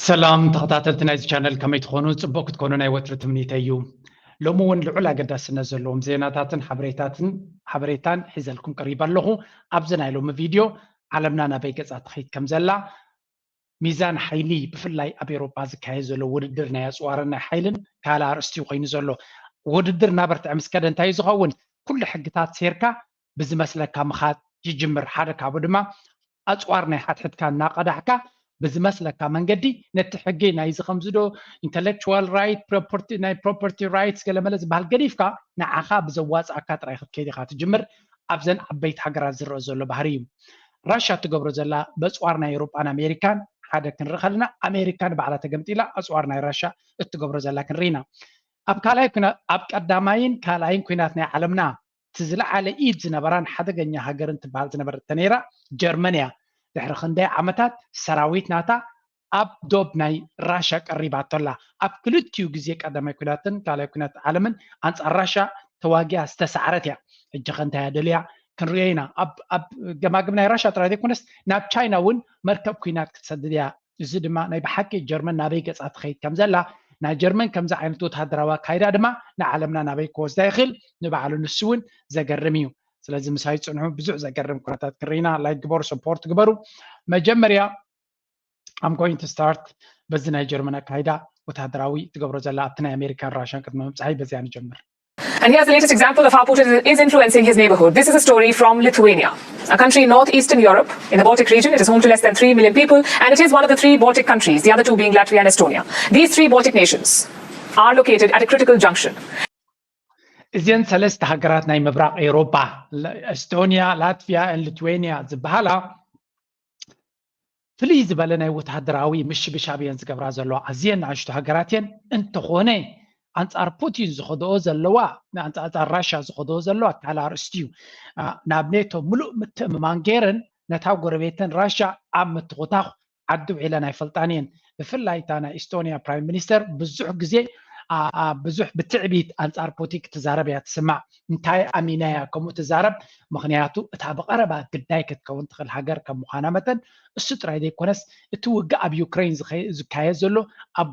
ሰላም ተኸታተልቲ ናይዚ ቻነል፣ ከመይ ትኾኑ? ጽቡቕ ክትኮኑ ናይ ወትሪ ትምኒተይ እዩ። ሎሚ እውን ልዑል ኣገዳስነት ዘለዎም ዜናታትን ሓበሬታትን ሓበሬታን ሒዘልኩም ቀሪበ ኣለኹ። ኣብዚ ናይ ሎሚ ቪድዮ ዓለምና ናበይ ገጻ ትኸይድ ከም ዘላ፣ ሚዛን ሓይሊ ብፍላይ ኣብ ኤውሮጳ ዝካየድ ዘሎ ውድድር ናይ ኣጽዋርን ናይ ሓይልን ካልእ ኣርእስቲ እዩ ኮይኑ ዘሎ። ውድድር እናበርትዐ ምስ ከደ እንታይ እዩ ዝኸውን? ኩሉ ሕግታት ሴርካ ብዝመስለካ ምኻድ ይጅምር። ሓደ ካብኡ ድማ ኣጽዋር ናይ ሓድሕድካ እናቐዳሕካ ብዝመስለካ መንገዲ ነቲ ሕጊ ናይዚ ከምዚ ዶ ኢንተሌክቹዋል ራይት ናይ ፕሮፐርቲ ራይትስ ገለመለ ዝበሃል ገዲፍካ ንዓኻ ብዘዋፅኣካ ጥራይ ክትከይድ ኢኻ ትጅምር። ኣብዘን ዓበይቲ ሃገራት ዝረአ ዘሎ ባህሪ እዩ። ራሻ እትገብሮ ዘላ በፅዋር ናይ ኤውሮጳን ኣሜሪካን ሓደ ክንርኢ ከለና ኣሜሪካ ንባዕላ ተገምጢላ ኣፅዋር ናይ ራሻ እትገብሮ ዘላ ክንርኢ ኢና። ኣብ ካልኣይ ኩና ኣብ ቀዳማይን ካልኣይን ኩናት ናይ ዓለምና እቲ ዝለዓለ ኢድ ዝነበራን ሓደገኛ ሃገርን ትበሃል ዝነበረት ተነይራ ጀርመን እያ። ድሕሪ ክንደይ ዓመታት ሰራዊት ናታ ኣብ ዶብ ናይ ራሻ ቀሪባቶ ኣላ። ኣብ ክልቲኡ ግዜ ቀዳማይ ኩናትን ካልኣይ ኩናት ዓለምን ኣንጻር ራሻ ተዋጊኣ ዝተሳዕረት እያ። ሕጂ ከ እንታይ እያ ደልያ ክንሪኦ ኢና። ኣብ ኣብ ገማግም ናይ ራሻ ጥራይ ዘይኮነስ ናብ ቻይና እውን መርከብ ኩናት ክትሰድድ እያ። እዚ ድማ ናይ ብሓቂ ጀርመን ናበይ ገጻ ትኸይድ ከም ዘላ ናይ ጀርመን ከምዚ ዓይነት ወተሃደራዊ ኣካይዳ ድማ ንዓለምና ናበይ ክወስዳ ይኽእል ንባዕሉ ንሱ እውን ዘገርም እዩ። ስለዚ ምሳይ ጽንሑ ብዙሕ ዘገርም ኩነታት ክንርኢና ላይክ ግበሩ ሰፖርት ግበሩ። መጀመርያ I'm going to start በዚ ናይ ጀርመን ኣካይዳ ወተሃደራዊ ትገብሮ ዘላ ኣብቲ ናይ ኣሜሪካን ራሽያን ቅድሚ ምብጻሐይ በዚያ ንጀምር። And here's the latest example of how Putin is influencing his neighborhood. This is a story from Lithuania, a country in northeastern Europe, in the Baltic region. It is home to less than three million people, and it is one of the three Baltic countries, the other two being Latvia and Estonia. These three Baltic nations are located at a critical junction. እዚን ሰለስተ ሃገራት ናይ ምብራቕ ኤውሮጳ፣ ኤስቶኒያ፣ ላትቪያ፣ ሊትዌኒያ ዝበሃላ ፍልይ ዝበለ ናይ ወተሃደራዊ ምሽብሻብ እየን ዝገብራ ዘለዋ። ኣዝየን ንኣሽቱ ሃገራት እየን። እንተኾነ ኣንጻር ፑቲን ዝኸድኦ ዘለዋ፣ ኣንጻር ራሻ ዝኸድኦ ዘለዋ ካልእ ኣርእስቲ እዩ። ናብ ኔቶ ምሉእ ምትእምማን ገይረን ነታ ጎረቤተን ራሻ ኣብ ምትኹታኹ ዓዲ ውዒለን ኣይፈልጣን እየን። ብፍላይ እታ ናይ ኢስቶኒያ ፕራይም ሚኒስተር ብዙሕ ግዜ ብዙሕ ብትዕቢት ኣንጻር ፑቲን ክትዛረብ እያ ትስማዕ። እንታይ ኣሚና እያ ከምኡ ትዛረብ? ምኽንያቱ እታ ብቐረባ ግዳይ ክትከውን ትኽእል ሃገር ከም ምዃና መጠን እሱ ጥራይ ዘይኮነስ እቲ ውግእ ኣብ ዩክሬን ዝካየድ ዘሎ ኣብ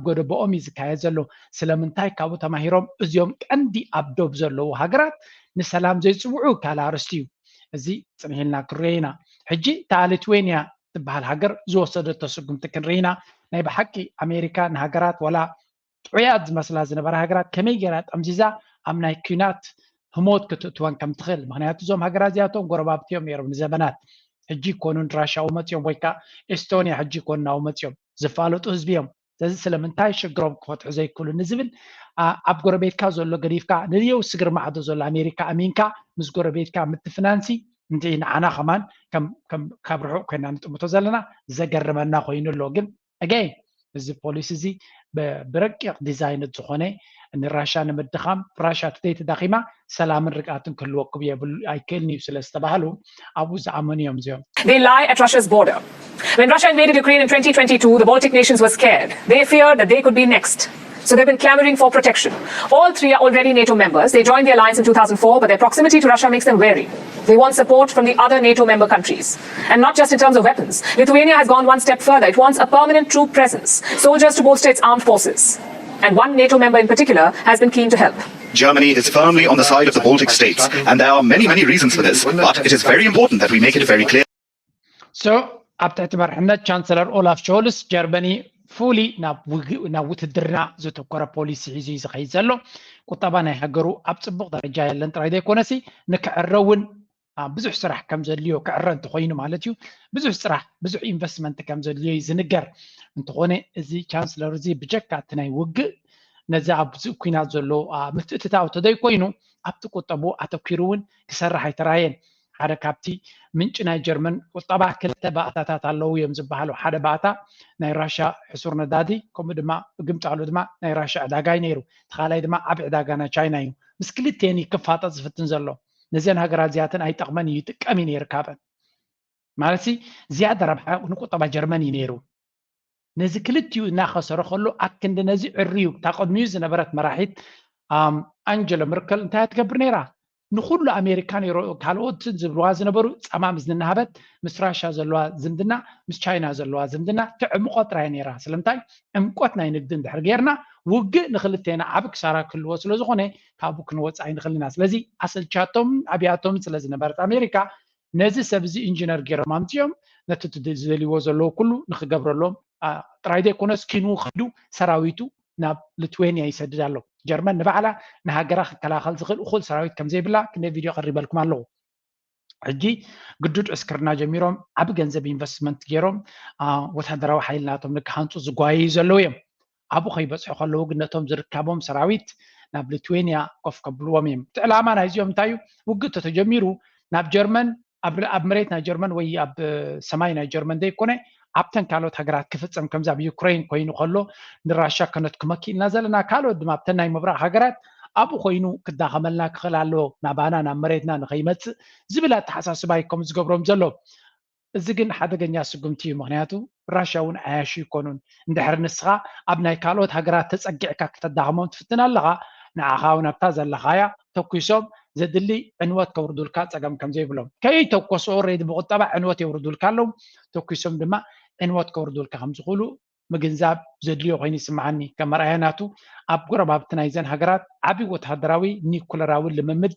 ጎደቦኦም እዩ ዝካየድ ዘሎ። ስለምንታይ ካብኡ ተማሂሮም እዚኦም ቀንዲ ኣብ ዶብ ዘለዉ ሃገራት ንሰላም ዘይፅውዑ ካልእ ኣርእስቲ እዩ። እዚ ፅንሕ ኢልና ክንሪኦ ኢና። ሕጂ እታ ሊትዌንያ ትበሃል ሃገር ዝወሰደቶ ስጉምቲ ክንርኢ ኢና። ናይ ብሓቂ ኣሜሪካ ንሃገራት ዋላ ጥዑያት ዝመስላ ዝነበራ ሃገራት ከመይ ገይራ ጠምዚዛ ኣብ ናይ ኲናት ህሞት ክትእትወን ከም ትኽእል። ምኽንያቱ እዞም ሃገራት እዚኣቶም ጎረባብቲ እዮም ነይሮም ንዘበናት። ሕጂ ይኮኑ ንራሻ መፅዮም ወይ ከዓ ኤስቶንያ ሕጂ ይኮኑ ናው መፅዮም ዝፋለጡ ህዝቢ እዮም። ስለዚ ስለምንታይ ሽግሮም ክፈትሑ ዘይክእሉ ንዝብል ኣብ ጎረቤትካ ዘሎ ገዲፍካ ንየው ስግር ማዕዶ ዘሎ ኣሜሪካ ኣሚንካ ምስ ጎረቤትካ ምትፍናንሲ እንት ንዓና ከማን ካብ ርሑቕ ኮይና ንጥምቶ ዘለና ዘገርመና ኮይኑ ኣሎ። ግን ኣገይ እዚ ፖሊሲ እዚ ብረቂቕ ዲዛይነት ዝኾነ ንራሻ ንምድኻም ራሻ ተደይ ተዳኺማ ሰላምን ርግኣትን ክህልወኩም የብሉ ኣይክእልን እዩ ስለ ዝተባህሉ ኣብኡ ዝኣመኑ እዮም እዚኦም። They lie at Russia's border. When Russia invaded Ukraine in twenty twenty-two, the Baltic nations were scared. They feared that they could be next. So they've been clamoring for protection. All three are already NATO members. They joined the alliance in two thousand four, but their proximity to Russia makes them wary. They want support from the other NATO member countries. And not just in terms of weapons. Lithuania has gone one step further. It wants a permanent troop presence, soldiers to bolster its armed forces. And one NATO member in particular has been keen to help. Germany is firmly on the side of the Baltic states, and there are many, many reasons for this, but it is very important that we make it very clear. So ኣብ ትሕቲ መርሕነት ቻንሰለር ኦላፍ ሾልስ ጀርመኒ ፉሊ ናብ ውትድርና ዘተኮረ ፖሊሲ ሒዙ እዩ ዝኸይድ ዘሎ። ቁጠባ ናይ ሃገሩ ኣብ ፅቡቕ ደረጃ የለን ጥራይ ዘይኮነሲ ንክዕረ እውን ብዙሕ ስራሕ ከም ዘድልዮ ክዕረ እንተኮይኑ ማለት እዩ ብዙሕ ስራሕ ብዙሕ ኢንቨስትመንት ከም ዘድልዮ እዩ ዝንገር። እንተኾነ እዚ ቻንስለር እዚ ብጀካ እቲ ናይ ውግእ ነዚ ኣብዚ ኩናት ዘሎ ምትእትታው ተዘይኮይኑ ኣብቲ ቁጠቡ ኣተኪሩ እውን ክሰርሕ ኣይተራየን። ሓደ ካብቲ ምንጪ ናይ ጀርመን ቁጠባ ክልተ ባእታታት ኣለዉ እዮም ዝበሃሉ። ሓደ ባእታ ናይ ራሻ ሕሱር ነዳዲ ከምኡ ድማ ግምጣሉ ድማ ናይ ራሻ ዕዳጋ እዩ ነይሩ። እቲ ካልኣይ ድማ ዓብ ዕዳጋ ናይ ቻይና እዩ። ምስ ክልተን እዩ ክፋጠጥ ዝፍትን ዘሎ። ነዚን ሃገራት እዚኣተን ኣይጠቕመን እዩ ይጥቀም እዩ ነይሩ ካብን ማለት ዝያዳ ረብሓ ንቁጠባ ጀርመን እዩ ነይሩ። ነዚ ክልቲኡ እናኸሰረ ከሎ ኣክንዲ ነዚ ዕርዩ እታ ቅድሚኡ ዝነበረት መራሒት ኣንጀሎ መርከል እንታይ ትገብር ነይራ? ንኩሉ ኣሜሪካን ካልኦትን ዝብልዋ ዝነበሩ ፃማም ዝንናሃበት ምስ ራሻ ዘለዋ ዝምድና ምስ ቻይና ዘለዋ ዝምድና ትዕምቆ ጥራይ ነይራ። ስለምንታይ? ዕምቆት ናይ ንግዲ እንድሕር ጌርና ውግእ ንክልቴና ዓብ ክሳራ ክህልዎ ስለዝኮነ ካብኡ ክንወፅ ኣይንክልና። ስለዚ ኣሰልቻቶም ኣብያቶም ስለዝነበረት ኣሜሪካ ነዚ ሰብ እዚ ኢንጂነር ገይሮም ኣምፅኦም ነቲ ዝደልይዎ ዘለዉ ኩሉ ንክገብረሎም ጥራይ ዘይኮነስ ኪኑ ከዱ ሰራዊቱ ናብ ሊትዌንያ ይሰድድ ኣሎ። ጀርመን ንባዕላ ንሃገራ ክከላኸል ዝኽእል እኹል ሰራዊት ከምዘይብላ ክንደይ ቪድዮ ቀሪበልኩም ኣለኹ። ሕጂ ግዱድ ዕስክርና ጀሚሮም ዓብ ገንዘብ ኢንቨስትመንት ገይሮም ወታደራዊ ሓይሊ ናቶም ንክሃንፁ ዝጓየዩ ዘለዉ እዮም። ኣብኡ ከይበፅሑ ከለዉ ግን ነቶም ዝርካቦም ሰራዊት ናብ ሊትዌንያ ኮፍ ከብልዎም እዮም። እቲ ዕላማ ናይዚኦም እንታይ እዩ? ውግእ ተተጀሚሩ ናብ ጀርመን ኣብ መሬት ናይ ጀርመን ወይ ኣብ ሰማይ ናይ ጀርመን ዘይኮነ ኣብተን ካልኦት ሃገራት ክፍፀም ከምዚ ኣብ ዩክሬን ኮይኑ ከሎ ንራሻ ከነትኩመኪ ኢልና ዘለና ካልኦት ድማ ኣብተን ናይ ምብራቕ ሃገራት ኣብኡ ኮይኑ ክዳኸመልና ክኽእል ኣለዎ። ናባና ናብ መሬትና ንኸይመፅእ ዝብል ኣተሓሳስባ እዩ ከም ዝገብሮም ዘሎ። እዚ ግን ሓደገኛ ስጉምቲ እዩ። ምክንያቱ ራሻ እውን ዓያሹ ይኮኑን። እንድሕር ንስኻ ኣብ ናይ ካልኦት ሃገራት ተፀጊዕካ ክተዳኽሞም ትፍትን ኣለኻ፣ ንዓኻ እውን ኣብታ ዘለኻያ ተኩሶም ዘድሊ ዕንወት ከውርዱልካ ፀገም ከም ዘይብሎም። ከይተኮሱ ኦሬዲ ብቁጠባ ዕንወት የውርዱልካ ኣለዉ። ተኩሶም ድማ ዕንወት ከውርዱልካ ከም ዝኽእሉ ምግንዛብ ዘድልዮ ኮይኑ ይስምዓኒ። ከም መርኣያ ናቱ ኣብ ጎረባብቲ ናይዘን ሃገራት ዓቢ ወተሃደራዊ ኒኩለራዊ ልምምድ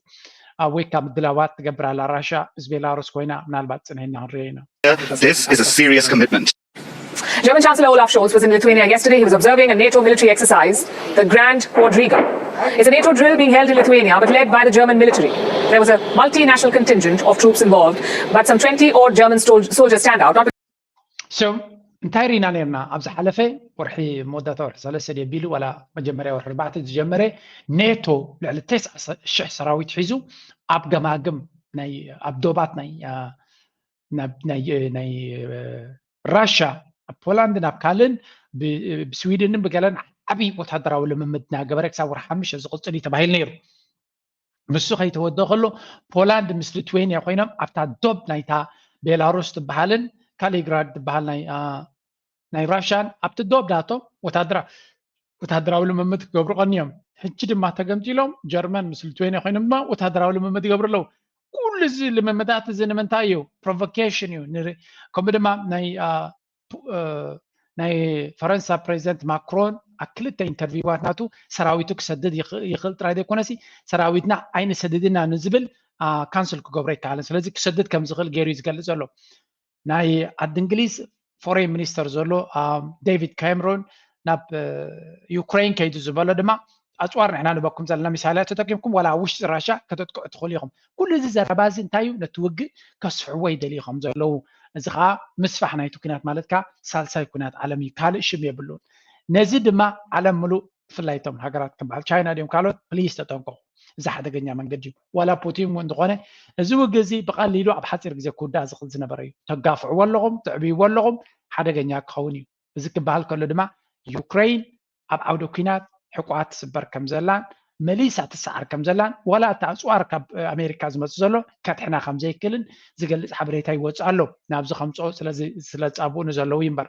ወይ ከዓ ምድላዋት ትገብር ኣላ ራሻ ምስ ቤላሩስ ኮይና ምናልባት ፅንሒና ክንሪኦ ኢና። This is a serious commitment. German Chancellor Olaf Scholz was in Lithuania yesterday. He was observing a NATO military exercise, the Grand Quadriga. It's a NATO drill being held in Lithuania but led by the German military. There was a multinational contingent of troops involved, but some twenty odd German soldiers stand out. Not So እንታይ ርኢና ነርና ኣብ ዝሓለፈ ወርሒ መወዳእታ ወርሒ ሰለስተ ድየ ቢሉ ዋላ መጀመርያ ወርሒ ኣርባዕተ ዝጀመረ ኔቶ ልዕሊ ተስዓ ሽሕ ሰራዊት ሒዙ ኣብ ገማግም ናይ ኣብ ዶባት ናይ ናይ ራሻ ኣብ ፖላንድን ኣብ ካልእን ብስዊድንን ብገለን ዓብዪ ወታደራዊ ልምምድ እናገበረ ክሳብ ወርሒ ሓሙሽተ ዝቕፅል እዩ ተባሂሉ ነይሩ። ንሱ ከይተወደ ከሎ ፖላንድ ምስ ሊትዌንያ ኮይኖም ኣብታ ዶብ ናይታ ቤላሩስ ትበሃልን ካሊግራድ ትበሃል ናይ ራሻን ኣብቲ ዶብ ናቶም ወታደራዊ ልምምድ ክገብሩ ቀንዮም። ሕጂ ድማ ተገምጢሎም ጀርመን ምስ ሊትዌንያ ኮይኖም ድማ ወታደራዊ ልምምድ ይገብሩ ኣለዉ። ኩሉ እዚ ልምምዳት እዚ ንምንታይ እዩ? ፕሮቮኬሽን እዩ። ከምኡ ድማ ናይ ናይ ፈረንሳ ፕሬዚደንት ማክሮን ኣብ ክልተ ኢንተርቪዋት ናቱ ሰራዊቱ ክሰድድ ይኽእል ጥራይ ዘይኮነሲ ሰራዊትና ኣይንሰድድና ንዝብል ካንስል ክገብሮ ይከኣልን። ስለዚ ክሰድድ ከም ዝኽእል ገይሩ እዩ ዝገልፅ ዘሎ። ናይ ዓዲ እንግሊዝ ፎሬን ሚኒስተር ዘሎ ዴቪድ ካምሮን ናብ ዩክሬን ከይዱ ዝበሎ ድማ ኣፅዋር ንሕና ንበኩም ዘለና ሚሳይላት ተጠቂምኩም ዋላ ኣብ ውሽጢ ራሻ ከተጥቅዑ ትኽእሉ ኢኹም። ኩሉ እዚ ዘረባ እዚ እንታይ እዩ? ነቲ ውግእ ከስሕዎ ይደልዩ ከም ዘለዉ። እዚ ከዓ ምስፋሕ ናይቲ ኩናት ማለት ከዓ ሳልሳይ ኩናት ዓለም እዩ፣ ካልእ ሽም የብሉን። ነዚ ድማ ዓለም ምሉእ ብፍላይ እቶም ሃገራት ከም በዓል ቻይና ድዮም ካልኦት ፕሊስ ተጠንቀቑ። እዚ ሓደገኛ መንገዲ እዩ። ዋላ ፑቲን እውን ዝኾነ እዚ ውግእ እዚ ብቐሊሉ ኣብ ሓፂር ግዜ ክውዳእ ዝኽእል ዝነበረ እዩ። ተጋፍዕዎ ኣለኹም፣ ትዕብይዎ ኣለኹም፣ ሓደገኛ ክኸውን እዩ። እዚ ክበሃል ከሎ ድማ ዩክሬን ኣብ ዓውደ ኲናት ሕቆኣ ትስበር ከም ዘላን መሊሳ ትሰዓር ከም ዘላን ዋላ እቲ ኣፅዋር ካብ ኣሜሪካ ዝመፅእ ዘሎ ከድሕና ከም ዘይክእልን ዝገልፅ ሓበሬታ ይወፅእ ኣሎ። ናብዚ ከምፅኦ ስለዚ ስለፃብኡ ንዘለዉ እዩ እምበር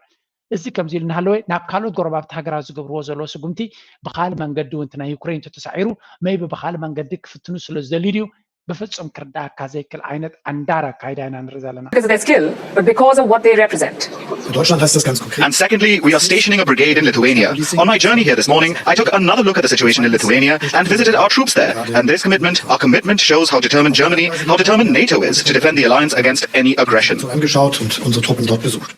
እዚ ከምዚ ኢሉ እናሃለወ ናብ ካልኦት ጎረባብቲ ሃገራት ዝገብርዎ ዘለዉ ስጉምቲ ብካልእ መንገዲ እውን እቲ ናይ ዩክሬን ተተሳዒሩ maybe ብካልእ መንገዲ ክፍትኑ ስለ ዝደልዩ ድዩ ብፍፁም ክርዳእካ ዘይክእል ዓይነት ኣንዳር ኣካይዳ ኢና ንርኢ ዘለና። Because of their skill, but because of what they represent. Für Deutschland heißt das ganz konkret. And secondly, we are stationing a brigade in Lithuania. On my journey here this morning, I took another look at the situation in Lithuania and visited our troops there. And this commitment, our commitment shows how determined Germany, how determined NATO is to defend the alliance against any aggression. Angeschaut und unsere Truppen dort besucht.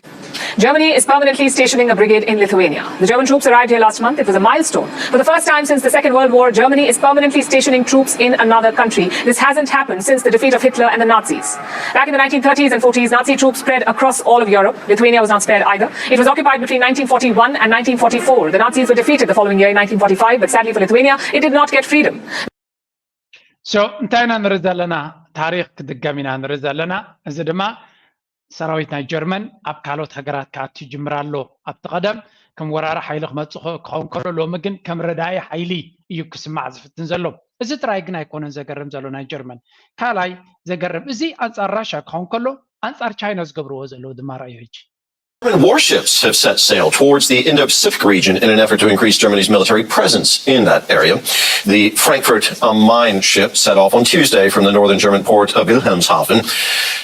Germany is permanently stationing a brigade in Lithuania. The German troops arrived here last month. It was a milestone. For the first time since the Second World War, Germany is permanently stationing troops in another country. This hasn't happened since the defeat of Hitler and the Nazis. Back in the nineteen thirties and forties, Nazi troops spread across all of Europe. Lithuania was not spared either. It was occupied between nineteen forty-one and nineteen forty-four. The Nazis were defeated the following year in nineteen forty-five, but sadly for Lithuania, it did not get freedom. So እንታይ ኢና ንርኢ ዘለና? ታሪክ ክድገም ኢና ንርኢ ዘለና። እዚ ድማ ሰራዊት ናይ ጀርመን ኣብ ካልኦት ሃገራት ክኣቱ ይጅምር ኣሎ። ኣብቲ ቀደም ከም ወራሪ ሓይሊ ክመፅእ ክኸውን ከሎ ሎሚ ግን ከም ረዳኢ ሓይሊ እዩ ክስማዕ ዝፍትን ዘሎ። እዚ ጥራይ ግን ኣይኮነን ዘገርም ዘሎ ናይ ጀርመን። ካልኣይ ዘገርም እዚ ኣንፃር ራሻ ክኸውን ከሎ ኣንፃር ቻይና ዝገብርዎ ዘለዉ ድማ ረኣዩ ሕጂ። German warships have set sail towards the Indo-Pacific region in an effort to increase Germany's military presence in that area. The Frankfurt am Main ship set off on Tuesday from the northern German port of Wilhelmshaven.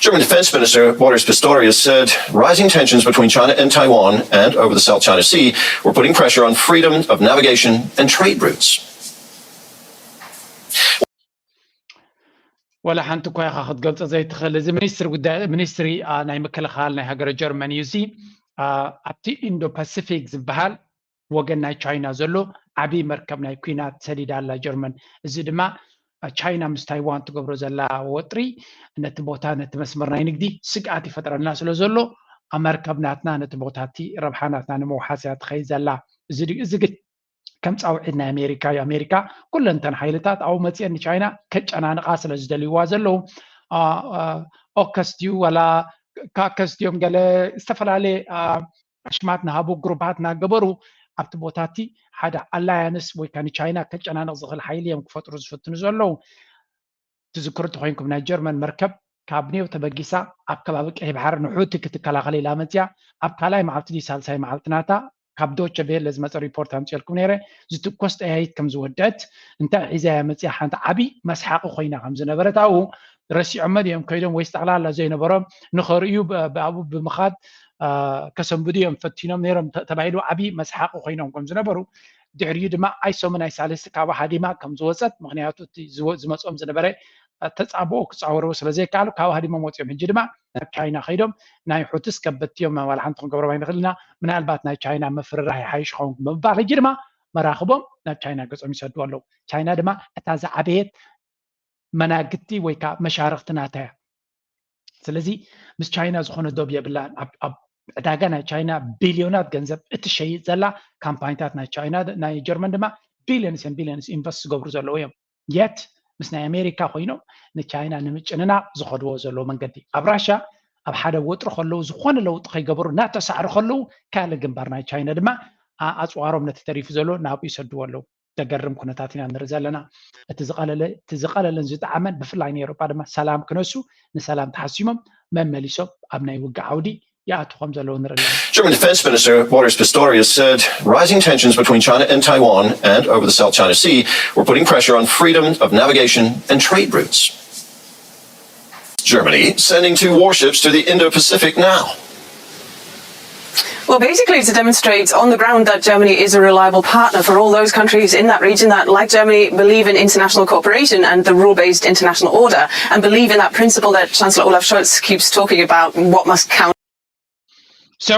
German Defense Minister Boris Pistorius said rising tensions between China and Taiwan and over the South China Sea were putting pressure on freedom of navigation and trade routes. ወላ ሓንቲ እኳ ኢኻ ክትገልጾ ዘይትኽእል። እዚ ሚኒስትሪ ጉዳይ፣ ሚኒስትሪ፣ አ፣ ናይ ምክልኻል ናይ ሃገረ ጀርመን እዩ። እዚ፣ አ፣ ኣብቲ ኢንዶ ፓሲፊክ ዝበሃል ወገን ናይ ቻይና ዘሎ ዓብዪ መርከብ ናይ ኲናት ሰዲዳ ኣላ ጀርመን። እዚ ድማ፣ አ፣ ቻይና ምስ ታይዋን ትገብሮ ዘላ ወጥሪ ነቲ ቦታ፣ ነቲ መስመር ናይ ንግዲ ስግኣት ይፈጥረልና ስለ ዘሎ፣ አ፣ መርከብ ናትና ነቲ ቦታ እቲ ረብሓ ናትና ንምውሓስ እያ ትኸይድ ዘላ። እዚ ድ-፣ እዚ ግ-፣ ከም ጻውዒት ናይ ኣሜሪካ እዩ። ኣሜሪካ ኩለን እተን ሓይልታት ኣብኡ መጺአን ንቻይና ከጨናንቓ ስለ ዝደልይዋ ዘለዉ፣ አ፣ አ፣ ኦከስ ድዩ ዋላ ካከስ ድዮም ገለ ዝተፈላለየ፣ አ፣ ኣሽማት ንሃቡ ግሩፓት እናገበሩ ኣብቲ ቦታ እቲ ሓደ ኣላያንስ ወይ ከኣ ንቻይና ከጨናንቕ ዝኽእል ሓይሊ እዮም ክፈጥሩ ዝፍትኑ ዘለዉ። ትዝክሩ እንተኾይንኩም ናይ ጀርመን መርከብ ካብ ኔው ተበጊሳ ኣብ ከባቢ ቀይ ባሕሪ ንሑቲ ክትከላኸል ኢላ መጽያ ኣብ ካልኣይ መዓልቲ ድዩ ሳልሳይ መዓልቲ ናታ ካብ ዶቸ ቬለ ዝመጸ ሪፖርት ኣምጽኤልኩም ነይረ። ዝትኮስ ጠያይት ከም ዝወደት እንታይ ሒዛ እያ መጽያ ሓንቲ ዓቢ መስሓቂ ኮይና ከም ዝነበረት ኣብኡ ረሲዖሞ ድዮም ከይዶም ወይስ ጠቕላላ ዘይነበሮም ንኸርእዩ ብ-፣ ብኣብኡ ብምኻድ፣ አ፣ ከሰንብዱ እዮም ፈቲኖም ነይሮም ተ-፣ ተባሂሉ ዓቢ መስሓቂ ኮይኖም ከም ዝነበሩ ድሕሪኡ ድማ ኣይ ሰሙን ኣይ ሳልስቲ ካብ ሃዲማ ከም ዝወጸት ምኽንያቱ እቲ ዝወ-፣ ዝመጾም ዝነበረ፣ አ፣ ተጻብኦ ክጻወርዎ ስለ ዘይከኣሉ ካብ ሃዲሞም ወጺኦም። ሕጂ ድማ ናብ ቻይና ከይዶም ናይ ሑትስ ከበድቲ እዮም ዋላ ሓንቲ ክንገብሮም ኣይንኽእል ኢና፣ ምናልባት ናይ ቻይና ምፍርራህ ይሓይሽ ኸውን ብምባል ሕጂ ድማ መራኽቦም ናብ ቻይና ገጾም ይሰድዎ ኣለዉ። ቻይና ድማ እታ ዝዓበየት መናግቲ ወይ ከዓ መሻርኽቲ ናታ እያ። ስለዚ ምስ ቻይና ዝኾነ ዶብ የብላን። ኣብ፣ ኣብ ዕዳጋ ናይ ቻይና ቢልዮናት ገንዘብ እትሸይጥ ዘላ ካምፓኒታት ናይ ቻይና፣ ናይ ጀርመን ድማ ቢልዮንስ ን ቢልዮንስ ኢንቨስት ዝገብሩ ዘለዉ እዮም። የት ምስ ናይ ኣሜሪካ ኮይኖም ንቻይና ንምጭንናቕ ዝኸድዎ ዘለዉ መንገዲ። ኣብ ራሻ ኣብ ሓደ ወጥሪ ከለዉ ዝኾነ ለውጢ ከይገበሩ እናተሳዕሩ ከለዉ ካልእ ግንባር ናይ ቻይና ድማ ኣ-፣ ኣፅዋሮም ነቲ ተሪፉ ዘሎ ናብኡ ይሰድዎ ኣለዉ። ዘገርም ኩነታት ኢና ንርኢ ዘለና። እቲ ዝቐለለ፣ እቲ ዝቐለለን ዝጠዓመን ብፍላይ ንኤውሮጳ ድማ ሰላም ክነሱ ንሰላም ተሓሲሞም መመሊሶም ኣብ ናይ ውግእ ዓውዲ ይኣቱ ከም ዘለዉ ንርኢ ኣለና። German Defense Minister Boris Pistorius said rising tensions between China and Taiwan and over the South China Sea were putting pressure on freedom of navigation and trade routes. Germany sending two warships to the Indo-Pacific now. Well, basically, to demonstrate on the ground that Germany is a reliable partner for all those countries in that region that, like Germany, believe in international cooperation and the rule-based international order and believe in that principle that Chancellor Olaf Scholz keeps talking about, what must count. So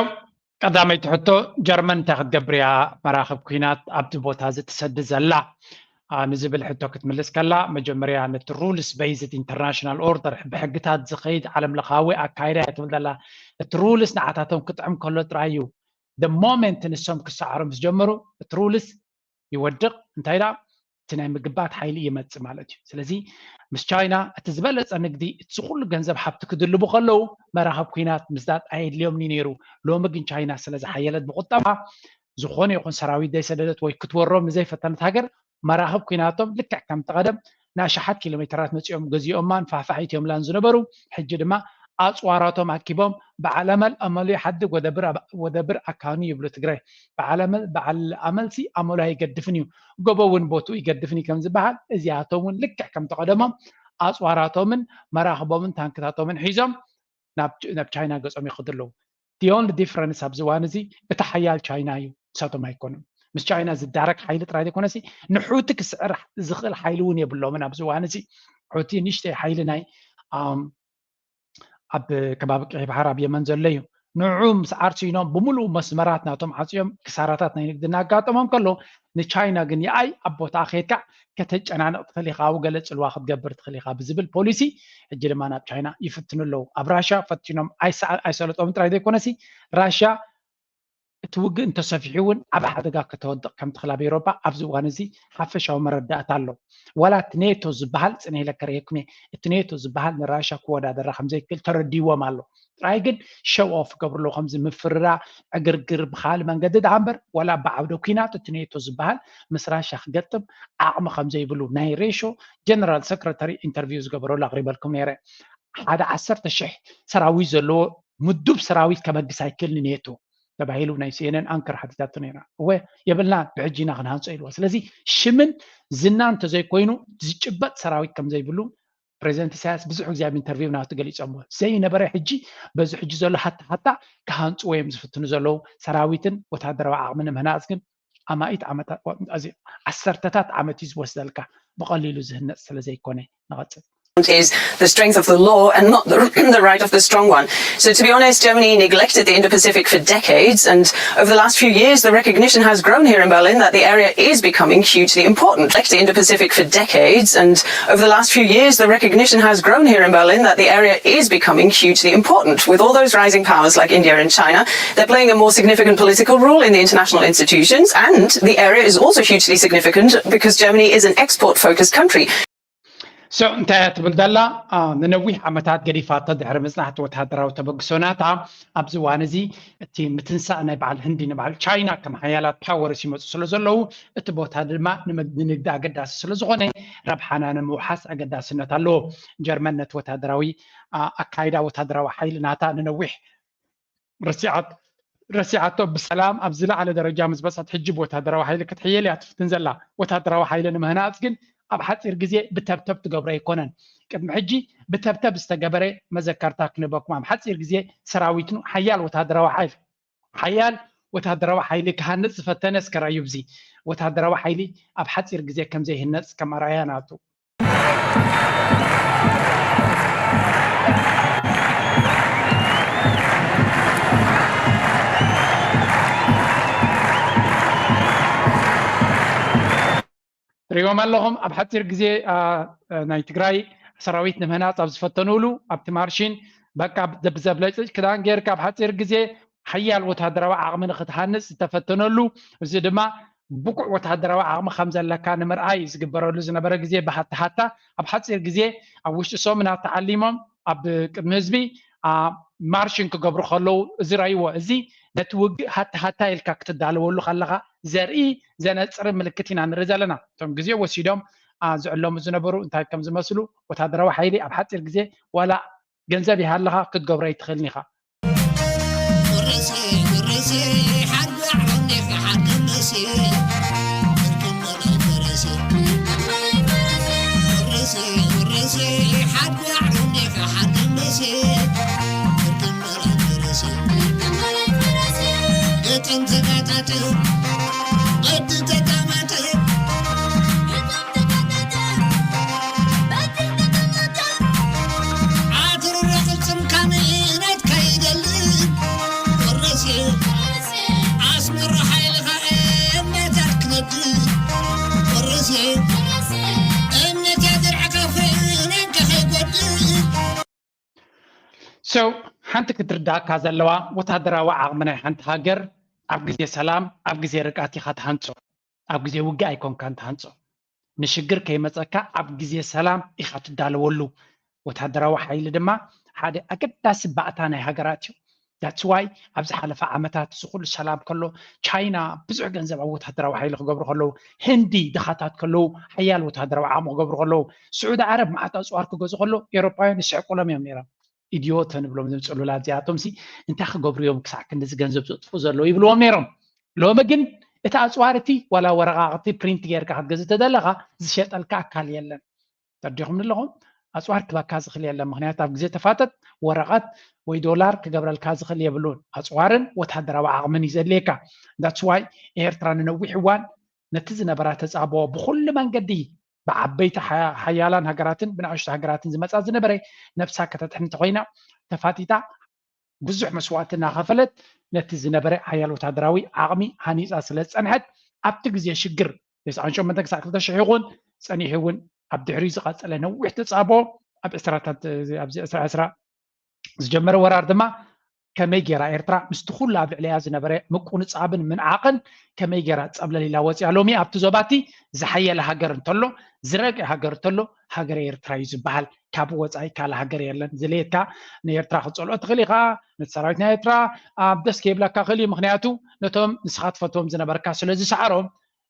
ቀዳመይቲ ሕቶ፣ ጀርመን እንታይ ክትገብር እያ መራኽብ ኩናት ኣብቲ ቦታ እዚ ትሰዲ ዘላ? አ፣ ንዝብል ሕቶ ክትምልስ ከላ መጀመርያ ነቲ rules based international order ብሕግታት ዝኸይድ ዓለም ለኻዊ ኣካይዳ እያ ትብል ዘላ። እቲ rules ንዓታቶም ክጥዕም ከሎ ጥራይ እዩ። The moment ንሶም ክሰዓሩ ምስ ጀመሩ እቲ rules ይወድቕ። እንታይ ደኣ እቲ ናይ ምግባት ሓይሊ ይመጽእ ማለት እዩ። ስለዚ ምስ ቻይና እቲ ዝበለጸ ንግዲ እቲ ኩሉ ገንዘብ ሃብቲ ክድልቡ ከለዉ መራኽብ ኩናት ምስዳድ ኣየድልዮም እዩ ነይሩ። ሎሚ ግን ቻይና ስለ ዝሓየለት ብቁጠባ ዝኾነ ይኹን ሰራዊት ዘይሰደደት ወይ ክትወሮም ንዘይፈተነት ሃገር መራኽብ ኩናቶም ልክዕ ከምቲ ቀደም ንኣሽሓት ኪሎ ሜተራት መጺኦም ገዚኦማን ፋሕፋሕ ኢትዮምላን ዝነበሩ ሕጂ ድማ ኣጽዋራቶም ኣኪቦም በዓል ኣመል ኣመሉ ይሓድግ ወደብር ኣካኑ ይብሉ ትግራይ። በዓል ኣመል በዓል ኣመልሲ ኣመሉ ኣይገድፍን እዩ። ጎቦ እውን ቦትኡ ይገድፍን እዩ ከም ዝበሃል እዚኣቶም እውን ልክዕ ከምቲ ቀደሞም ኣጽዋራቶምን መራኽቦምን ታንክታቶምን ሒዞም ናብ ቻይና ገጾም ይኸዱ ኣለዉ። The only difference ኣብዚ እዋን እዚ እቲ ሓያል ቻይና እዩ፣ ንሳቶም ኣይኮኑን። ምስ ቻይና ዝዳረግ ሓይሊ ጥራይ ዘይኮነሲ ንሑቲ ክስዕር ዝኽእል ሓይሊ እውን የብሎምን ኣብዚ እዋን እዚ። ሑቲ ንእሽተይ ሓይሊ ናይ ኣብ ከባቢ ቀይ ባሕር ኣብ የመን ዘሎ እዩ። ንዑ ምስ ዓርሲኖም ብምሉእ መስመራት ናቶም ዓፅዮም ክሳራታት ናይ ንግዲ እናጋጠሞም ከሎ ንቻይና ግን የኣይ ኣብ ቦታ ከይድካ ከተጨናንቕ ትኽእል ኢኻ፣ ኣብኡ ገለ ፅልዋ ክትገብር ትኽእል ኢኻ ብዝብል ፖሊሲ ሕጂ ድማ ናብ ቻይና ይፍትኑ ኣለዉ። ኣብ ራሽያ ፈቲኖም ኣይሰለጦምን ጥራይ ዘይኮነሲ ራሽያ እቲ ውግእ እንተሰፊሑ እውን ዓብ ሓደጋ ከተወድቕ ከም ትኽእል ኣብ ኤውሮጳ ኣብዚ እዋን እዚ ሓፈሻዊ መረዳእታ ኣሎ። ዋላ እቲ ኔቶ ዝበሃል ፅነ ኢለ ከርእየኩም እየ። እቲ ኔቶ ዝበሃል ንራሽያ ክወዳደራ ከም ዘይክእል ተረዲዎም ኣሎ። ጥራይ ግን ሸው ኦፍ ይገብሩ ኣለዉ ከምዚ ምፍርራ ዕግርግር ብካል መንገዲ ደኣ እምበር ዋላ ብዓውደ ኩናት እቲ ኔቶ ዝበሃል ምስ ራሽያ ክገጥም ዓቕሚ ከም ዘይብሉ ናይ ሬሾ ጀነራል ሰክረታሪ ኢንተርቪው ዝገበረሉ ኣቕሪበልኩም ነይረ። ሓደ ዓሰርተ ሽሕ ሰራዊት ዘለዎ ምዱብ ሰራዊት ከበግስ ኣይክእልን ኔቶ ተባሂሉ ናይ ሲኤንኤን ኣንከር ሓቲታቶ ነይራ። እወ የብልና፣ ብሕጂ ኢና ክንሃንጾ ኢልዎ። ስለዚ ሽምን ዝናን እንተዘይኮይኑ ዝጭበጥ ሰራዊት ከም ዘይብሉ ፕሬዚደንት ኢሳያስ ብዙሕ ግዜ ኣብ ኢንተርቪው ናቱ ገሊጾምዎ። ዘይነበረ ሕጂ በዚ ሕጂ ዘሎ ሃታ ሃታ ክሃንጽዎ እዮም ዝፍትኑ ዘለዉ። ሰራዊትን ወታደራዊ ዓቕሚ ንምህናጽ ግን ኣማኢት ዓመታት፣ ዓሰርተታት ዓመት እዩ ዝወስደልካ፣ ብቐሊሉ ዝህነጽ ስለ ዘይኮነ። ንቐጽል። Is the strength of the law and not the, the right of the strong one. So, to be honest, Germany neglected the Indo Pacific for decades, and over the last few years, the recognition has grown here in Berlin that the area is becoming hugely important. Neglected the Indo Pacific for decades, and over the last few years, the recognition has grown here in Berlin that the area is becoming hugely important. With all those rising powers like India and China, they're playing a more significant political role in the international institutions, and the area is also hugely significant because Germany is an export focused country. So እንታይ እያ ትብል ዘላ? ንነዊሕ ዓመታት ገዲፋቶ ድሕሪ ምጽናሕቲ ወተሃደራዊ ተበግሶ ናታ፣ ኣብዚ እዋን እዚ እቲ ምትንሳእ ናይ በዓል ህንዲ ንበዓል ቻይና ከም ሓያላት ፓወርስ ይመጹ ስለ ዘለዉ፣ እቲ ቦታ ድማ ንንግዲ ኣገዳሲ ስለ ዝኾነ ረብሓና ንምውሓስ ኣገዳስነት ኣለዎ። ጀርመን ነቲ ወተሃደራዊ ኣካይዳ፣ ወተሃደራዊ ሓይሊ ናታ ንነዊሕ ረሲዓቶ፣ ብሰላም ኣብ ዝለዓለ ደረጃ ምስ በጽሐት፣ ሕጂ ብወታደራዊ ሓይሊ ክትሕየል እያ ትፍትን ዘላ። ወታደራዊ ሓይሊ ንምህናጽ ግን ኣብ ሓጺር ግዜ ብተብተብ ትገብሮ ኣይኮነን። ቅድሚ ሕጂ ብተብተብ ዝተገበረ መዘከርታ ክንበኩም። ኣብ ሓጺር ግዜ ሰራዊትኑ ሓያል ወታደራዊ ሓይሊ ሓያል ወታደራዊ ሓይሊ ክሃንጽ ዝፈተነ እስከ ራዩ ብዚ ወታደራዊ ሓይሊ ኣብ ሓጺር ግዜ ከም ዘይህነጽ ከም ኣርኣያ ናቱ። ትሪእዎም ኣለኹም። ኣብ ሓፂር ግዜ ናይ ትግራይ ሰራዊት ንምህናፅ ኣብ ዝፈተኑሉ ኣብቲ ማርሽን በቃ ብዘብለጭልጭ ክዳን ጌርካ ኣብ ሓፂር ግዜ ሓያል ወታደራዊ ዓቕሚ ንክትሃንፅ ዝተፈተነሉ፣ እዚ ድማ ብቁዕ ወታደራዊ ዓቕሚ ከም ዘለካ ንምርኣይ ዝግበረሉ ዝነበረ ግዜ ብሃታሃታ ኣብ ሓፂር ግዜ ኣብ ውሽጢ ሰሙናት ተዓሊሞም ኣብ ቅድሚ ህዝቢ ማርሽን ክገብሩ ከለዉ እዚ ረይዎ። እዚ ነቲ ውግእ ሃታሃታ ኢልካ ክትዳለወሉ ከለኻ ዘርኢ ዘነፅርን ምልክት ኢና ንርኢ ዘለና። እቶም ግዜ ወሲዶም ዝዕለሙ ዝነበሩ እንታይ ከም ዝመስሉ ወታደራዊ ሓይሊ ኣብ ሓፂር ግዜ ዋላ ገንዘብ ይሃልኻ ክትገብሮ ኣይትኽእልን ኢኻ። So ሓንቲ ክትርዳእካ ዘለዋ ወታደራዊ ዓቕሚ ናይ ሓንቲ ሃገር ኣብ ግዜ ሰላም ኣብ ግዜ ርግኣት ኢኻ ትሃንጾ። ኣብ ግዜ ውግእ ኣይኮንካን ትሃንጾ። ንሽግር ከይመጸካ ኣብ ግዜ ሰላም ኢኻ ትዳለወሉ። ወታደራዊ ሓይሊ ድማ ሓደ ኣገዳሲ ባእታ ናይ ሃገራት እዩ። That's why ኣብ ዝሓለፈ ዓመታት እዚ ኩሉ ሰላም ከሎ ቻይና ብዙሕ ገንዘብ ኣብ ወታደራዊ ሓይሊ ክገብሩ ከለዉ፣ ህንዲ ድኻታት ከለዉ ሓያል ወታደራዊ ዓቕሚ ክገብሩ ከለዉ፣ ስዑዲ ዓረብ መዓት ኣፅዋር ክገዙ ከሎ ኤውሮፓውያን ይስሕቁሎም እዮም ነይሮም። ኢድዮት ንብሎም እዞም ፅሉላት እዚኣቶም ሲ እንታይ ክገብሩ እዮም ክሳዕ ክንድዚ ገንዘብ ዘጥፉ ዘለዉ ይብልዎም ነይሮም። ሎሚ ግን እቲ ኣፅዋር እቲ ዋላ ወረቃቅቲ ፕሪንት ጌርካ ክትገዝእ ተደለካ ዝሸጠልካ ኣካል የለን። ተረዲኹም ኣለኹም? ኣፅዋር ክበካ ዝኽእል የለን። ምክንያቱ ኣብ ግዜ ተፋጠጥ ወረቐት ወይ ዶላር ክገብረልካ ዝኽእል የብሉን። ኣፅዋርን ወታደራዊ ዓቕምን እዩ ዘድልየካ። That's why ኤርትራ ንነዊሕ እዋን ነቲ ዝነበራ ተፃብኦ ብኩሉ መንገዲ ብዓበይቲ ሓያላን ሃገራትን ብንኣሽቱ ሃገራትን ዝመፃ ዝነበረ ነብሳ ከተድሕን እንተኮይና ተፋጢጣ ብዙሕ መስዋእቲ እናኸፈለት ነቲ ዝነበረ ሓያል ወታደራዊ ዓቕሚ ሃኒፃ ስለ ዝፀንሐት ኣብቲ ግዜ ሽግር ተስዓን ሸሞንተን ክሳዕ ክልተ ሽሕ ይኹን ፀኒሑ እውን ኣብ ድሕሪኡ ዝቐፀለ ነዊሕ ተፃብኦ ኣብ ዕስራታት ኣብዚ ዕስራ ዕስራ ዝጀመረ ወራር ድማ ከመይ ጌራ ኤርትራ ምስቲ ኩሉ ኣብ ልዕሊያ ዝነበረ ምቁንጻብን ምንዓቕን ከመይ ጌራ ጸብለል ኢላ ወጺኣ ሎሚ ኣብቲ ዞባቲ ዝሓየለ ሃገር እንተሎ ዝረግእ ሃገር እንተሎ ሃገር ኤርትራ እዩ ዝበሃል። ካብ ወጻኢ ካልእ ሃገር የለን። ዝለየትካ ንኤርትራ ክትጸልኦ ትኽእል ኢኻ። ነቲ ሰራዊት ናይ ኤርትራ ኣብ ደስ ከይብለካ ክእል እዩ። ምኽንያቱ ነቶም ንስኻ ትፈትዎም ዝነበርካ ስለ ዝሰዓሮም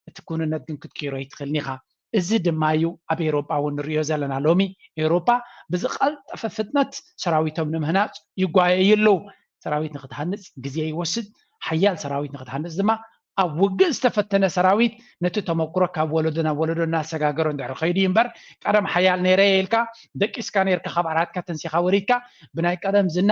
እቲ ኩንነት ግን ክትቅይሮ ኣይትኽእልን ኢኻ። እዚ ድማ እዩ ኣብ ኤውሮጳ እውን ንሪኦ ዘለና። ሎሚ ኤውሮጳ ብዝቐልጠፈ ፍጥነት ሰራዊቶም ንምህናፅ ይጓየዩ ኣለዉ። ሰራዊት ንክትሃንፅ ግዜ ይወስድ። ሓያል ሰራዊት ንክትሃንፅ ድማ ኣብ ውግእ ዝተፈተነ ሰራዊት ነቲ ተመክሮ ካብ ወለዶ ናብ ወለዶ እናሰጋገሮ እንድሕር ከይዱ እዩ እምበር፣ ቀደም ሓያል ነይረ ኢልካ ደቂስካ ነይርካ ካብ ዓራትካ ተንሲኻ ወሪድካ ብናይ ቀደም ዝና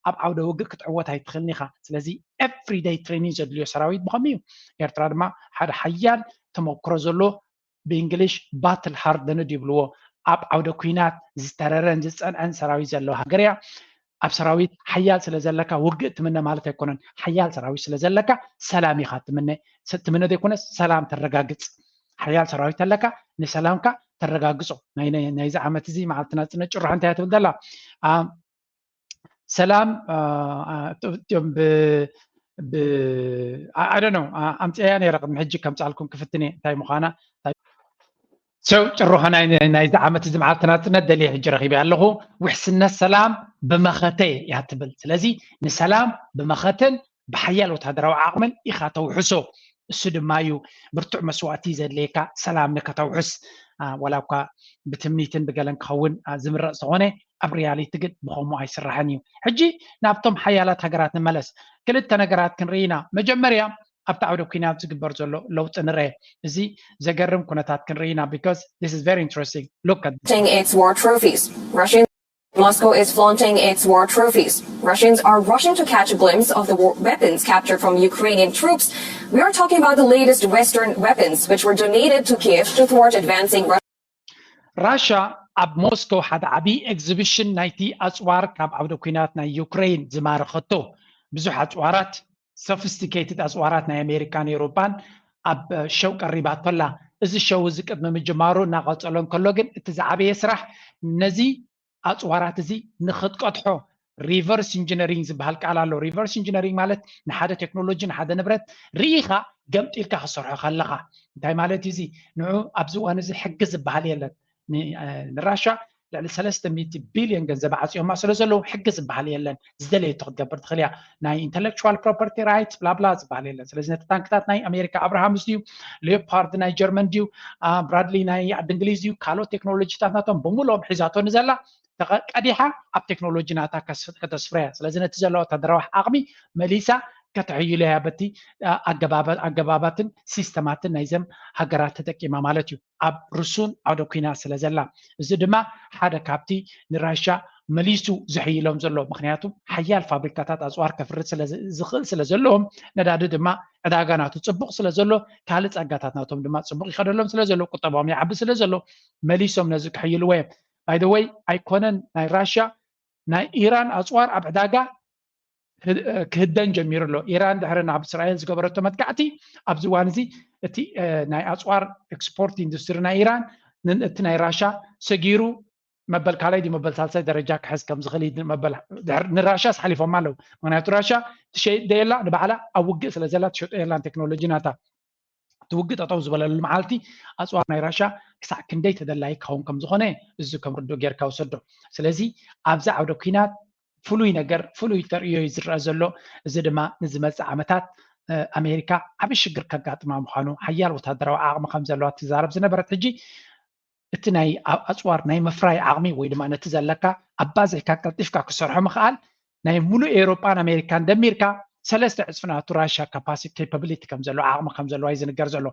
ኣብ ዓውደ ውግእ ክትዕወት ኣይትኽእልን ኢኻ። ስለዚ everyday training ዘድልዮ ሰራዊት ብኸምኡ እዩ። ኤርትራ ድማ ሓደ ሓያል ተመክሮ ዘሎ ብእንግሊሽ battle hardened ይብልዎ ኣብ ዓውደ ኩናት ዝተረረን ዝፀንዐን ሰራዊት ዘለዎ ሃገር እያ። ኣብ ሰራዊት ሓያል ስለ ዘለካ ውግእ ትምነ ማለት ኣይኮነን። ሓያል ሰራዊት ስለ ዘለካ ሰላም ኢኻ ትምነ። ትምነ ዘይኮነስ ሰላም ተረጋግፅ። ሓያል ሰራዊት ኣለካ ንሰላምካ ተረጋግፆ። ናይዚ ዓመት እዚ መዓልቲ ናፅነት ጭርሖ እንታይ እያ ትብል ዘላ? ሰላም እም ብ I don't know ኣምፅኣያ ነይረ ቅድሚ ሕጂ ከምፃልኩም ክፍትን እየ እንታይ ምዃና። ሰው ጭርሖ ናይዚ ዓመት እዚ መዓልቲ ናፅነት ደልየ ሕጂ ረኺበ ኣለኹ። ውሕስነት ሰላም ብመኸተ እያ ትብል። ስለዚ ንሰላም ብመኸተን ብሓያል ወታደራዊ ዓቕምን ኢኻ ተውሕሶ። እሱ ድማ እዩ ብርቱዕ መስዋእቲ ዘድልየካ ሰላም ንከተውሕስ። ዋላ እኳ ብትምኒትን ብገለን ክኸውን ዝምረፅ ተኾነ ኣብ ሪያሊቲ ግን ብኸምኡ ኣይስራሕን እዩ። ሕጂ ናብቶም ሓያላት ሃገራት ንመለስ። ክልተ ነገራት ክንርኢ ኢና። መጀመርያ ኣብቲ ዓውደ ኩናት ዝግበር ዘሎ ለውጢ ንርአ። እዚ ዘገርም ኩነታት ክንርኢ ኢና because this is very interesting. Look at its war trophies. Russian Moscow is flaunting its war trophies. Russians are rushing to catch a glimpse of the war weapons captured from Ukrainian troops. We are talking about the latest Western weapons, which were donated to Kiev to thwart advancing Russian. ራሻ ኣብ ሞስኮ ሓደ ዓብዪ ኤግዚቢሽን ናይቲ ኣፅዋር ካብ ዓውደ ኩናት ናይ ዩክሬን ዝማረኸቶ ብዙሕ ኣፅዋራት፣ ሶፊስቲኬትድ ኣፅዋራት ናይ ኣሜሪካን ኤውሮፓን ኣብ ሸው ቀሪባቶ ኣላ። እዚ ሸው እዚ ቅድሚ ምጅማሩ እናቐፀሎ እንከሎ ግን እቲ ዝዓበየ ስራሕ ነዚ ኣፅዋራት እዚ ንክትቀድሖ ሪቨርስ ኢንጂነሪንግ ዝበሃል ቃል ኣሎ። ሪቨርስ ኢንጂነሪንግ ማለት ንሓደ ቴክኖሎጂ ንሓደ ንብረት ርኢኻ ገምጢልካ ክሰርሖ ከለኻ እንታይ ማለት እዩ? እዚ ንዑ ኣብዚ እዋን እዚ ሕጊ ዝበሃል የለን። ንራሻ ልዕሊ ሰለስተ ሚእቲ ቢልዮን ገንዘብ ዓፅዮማ ስለ ዘለዉ ሕጊ ዝበሃል የለን። ዝደለየቶ ክትገብር ትኽእል እያ። ናይ ኢንተሌክቹዋል ፕሮፐርቲ ራይትስ ብላብላ ዝበሃል የለን። ስለዚ ነቲ ታንክታት ናይ ኣሜሪካ ኣብርሃምስ ድዩ፣ ሌዮፓርድ ናይ ጀርመን ድዩ፣ ብራድሊ ናይ ዓዲ እንግሊዝ ድዩ፣ ካልኦት ቴክኖሎጂታት ናቶም ብምልኦም ሒዛቶ ንዘላ ቀዲሓ ኣብ ቴክኖሎጂ ናታ ከተስፍረያ። ስለዚ ነቲ ዘለዋ ወታደራዊ ዓቕሚ መሊሳ ከተሕይሎ እያ በቲ ኣገባባትን ሲስተማትን ናይዘም ሃገራት ተጠቂማ ማለት እዩ። ኣብ ርሱን ዓውደ ኩናት ስለ ዘላ፣ እዚ ድማ ሓደ ካብቲ ንራሻ መሊሱ ዝሕይሎም ዘሎ። ምክንያቱ ሓያል ፋብሪካታት ኣፅዋር ከፍርት ዝኽእል ስለ ዘለዎም፣ ነዳዲ ድማ ዕዳጋ ናቱ ፅቡቕ ስለ ዘሎ፣ ካልእ ፀጋታት ናቶም ድማ ፅቡቕ ይኸደሎም ስለ ዘሎ፣ ቁጠባኦም ይዓቢ ስለ ዘሎ መሊሶም ነዚ ክሕይልዎ እዮም። By the way ኣይኮነን ናይ ራሻ፣ ናይ ኢራን ኣፅዋር ኣብ ዕዳጋ ክህደን ጀሚሩ ኣሎ። ኢራን ድሕሪ ናብ እስራኤል ዝገበረቶ መጥቃዕቲ ኣብዚ እዋን እዚ እቲ ናይ ኣፅዋር ኤክስፖርት ኢንዱስትሪ ናይ ኢራን እቲ ናይ ራሻ ሰጊሩ መበል ካልኣይ ድዩ መበል ሳልሳይ ደረጃ ክሕዝ ከም ዝኽእል ንራሻስ ሓሊፎማ ኣለዉ። ምክንያቱ ራሻ ትሸይጥ ደየላ ንባዕላ ኣብ ውግእ ስለ ዘላ ትሸጦ የላን ቴክኖሎጂ ናታ። እቲ ውግእ ጠጠው ዝበለሉ መዓልቲ ኣፅዋር ናይ ራሻ ክሳዕ ክንደይ ተደላዪ ክኸውን ከም ዝኾነ እዚ ከም ርዱእ ጌርካ ውሰዶ። ስለዚ ኣብዚ ዓውደ ኩናት ፍሉይ ነገር ፍሉይ ተርእዮ እዩ ዝረአ ዘሎ። እዚ ድማ ንዝመፅእ ዓመታት ኣሜሪካ ዓብዪ ሽግር ከጋጥማ ምዃኑ፣ ሓያል ወታደራዊ ዓቕሚ ከም ዘለዋ ትዛረብ ዝነበረት ሕጂ እቲ ናይ ኣፅዋር ናይ ምፍራይ ዓቕሚ ወይ ድማ ነቲ ዘለካ ኣባዚሕካ ቀልጢፍካ ክሰርሖ ምኽኣል ናይ ሙሉእ ኤውሮጳን ኣሜሪካን ደሚርካ ሰለስተ ዕፅፊ ናቱ ራሻ ካፓሲቲ ኬፓቢሊቲ ከም ዘለዎ ዓቕሚ ከም ዘለዋ እዩ ዝንገር ዘሎ።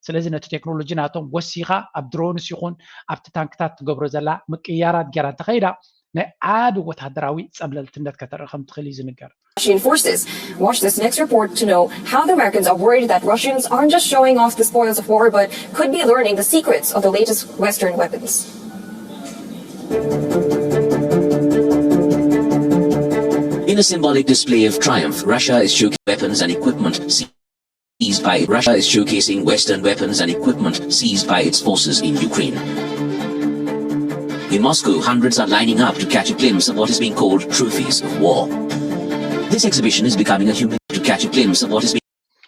ስለዚ ነቲ ቴክኖሎጂ ናቶም ወሲኻ ኣብ ድሮንስ ይኹን ኣብቲ ታንክታት ትገብሮ ዘላ ምቅያራት ጌራ እንተኸይዳ ናይ ዓቢ ወታደራዊ ጸብለልትነት ከተርኢ ከም ትኽእል እዩ ዝንገር። Russian forces. Watch this next report to know how the Americans are worried that Russians aren't just showing off the spoils of war but could be learning the secrets of the latest Western weapons. In a symbolic display of triumph, Russia is showcasing weapons and equipment seized by Russia is showcasing Western weapons and equipment seized by its forces in Ukraine. In Moscow, hundreds are lining up to catch a glimpse of what is being called trophies of war. This exhibition is becoming a human to catch a glimpse of what is being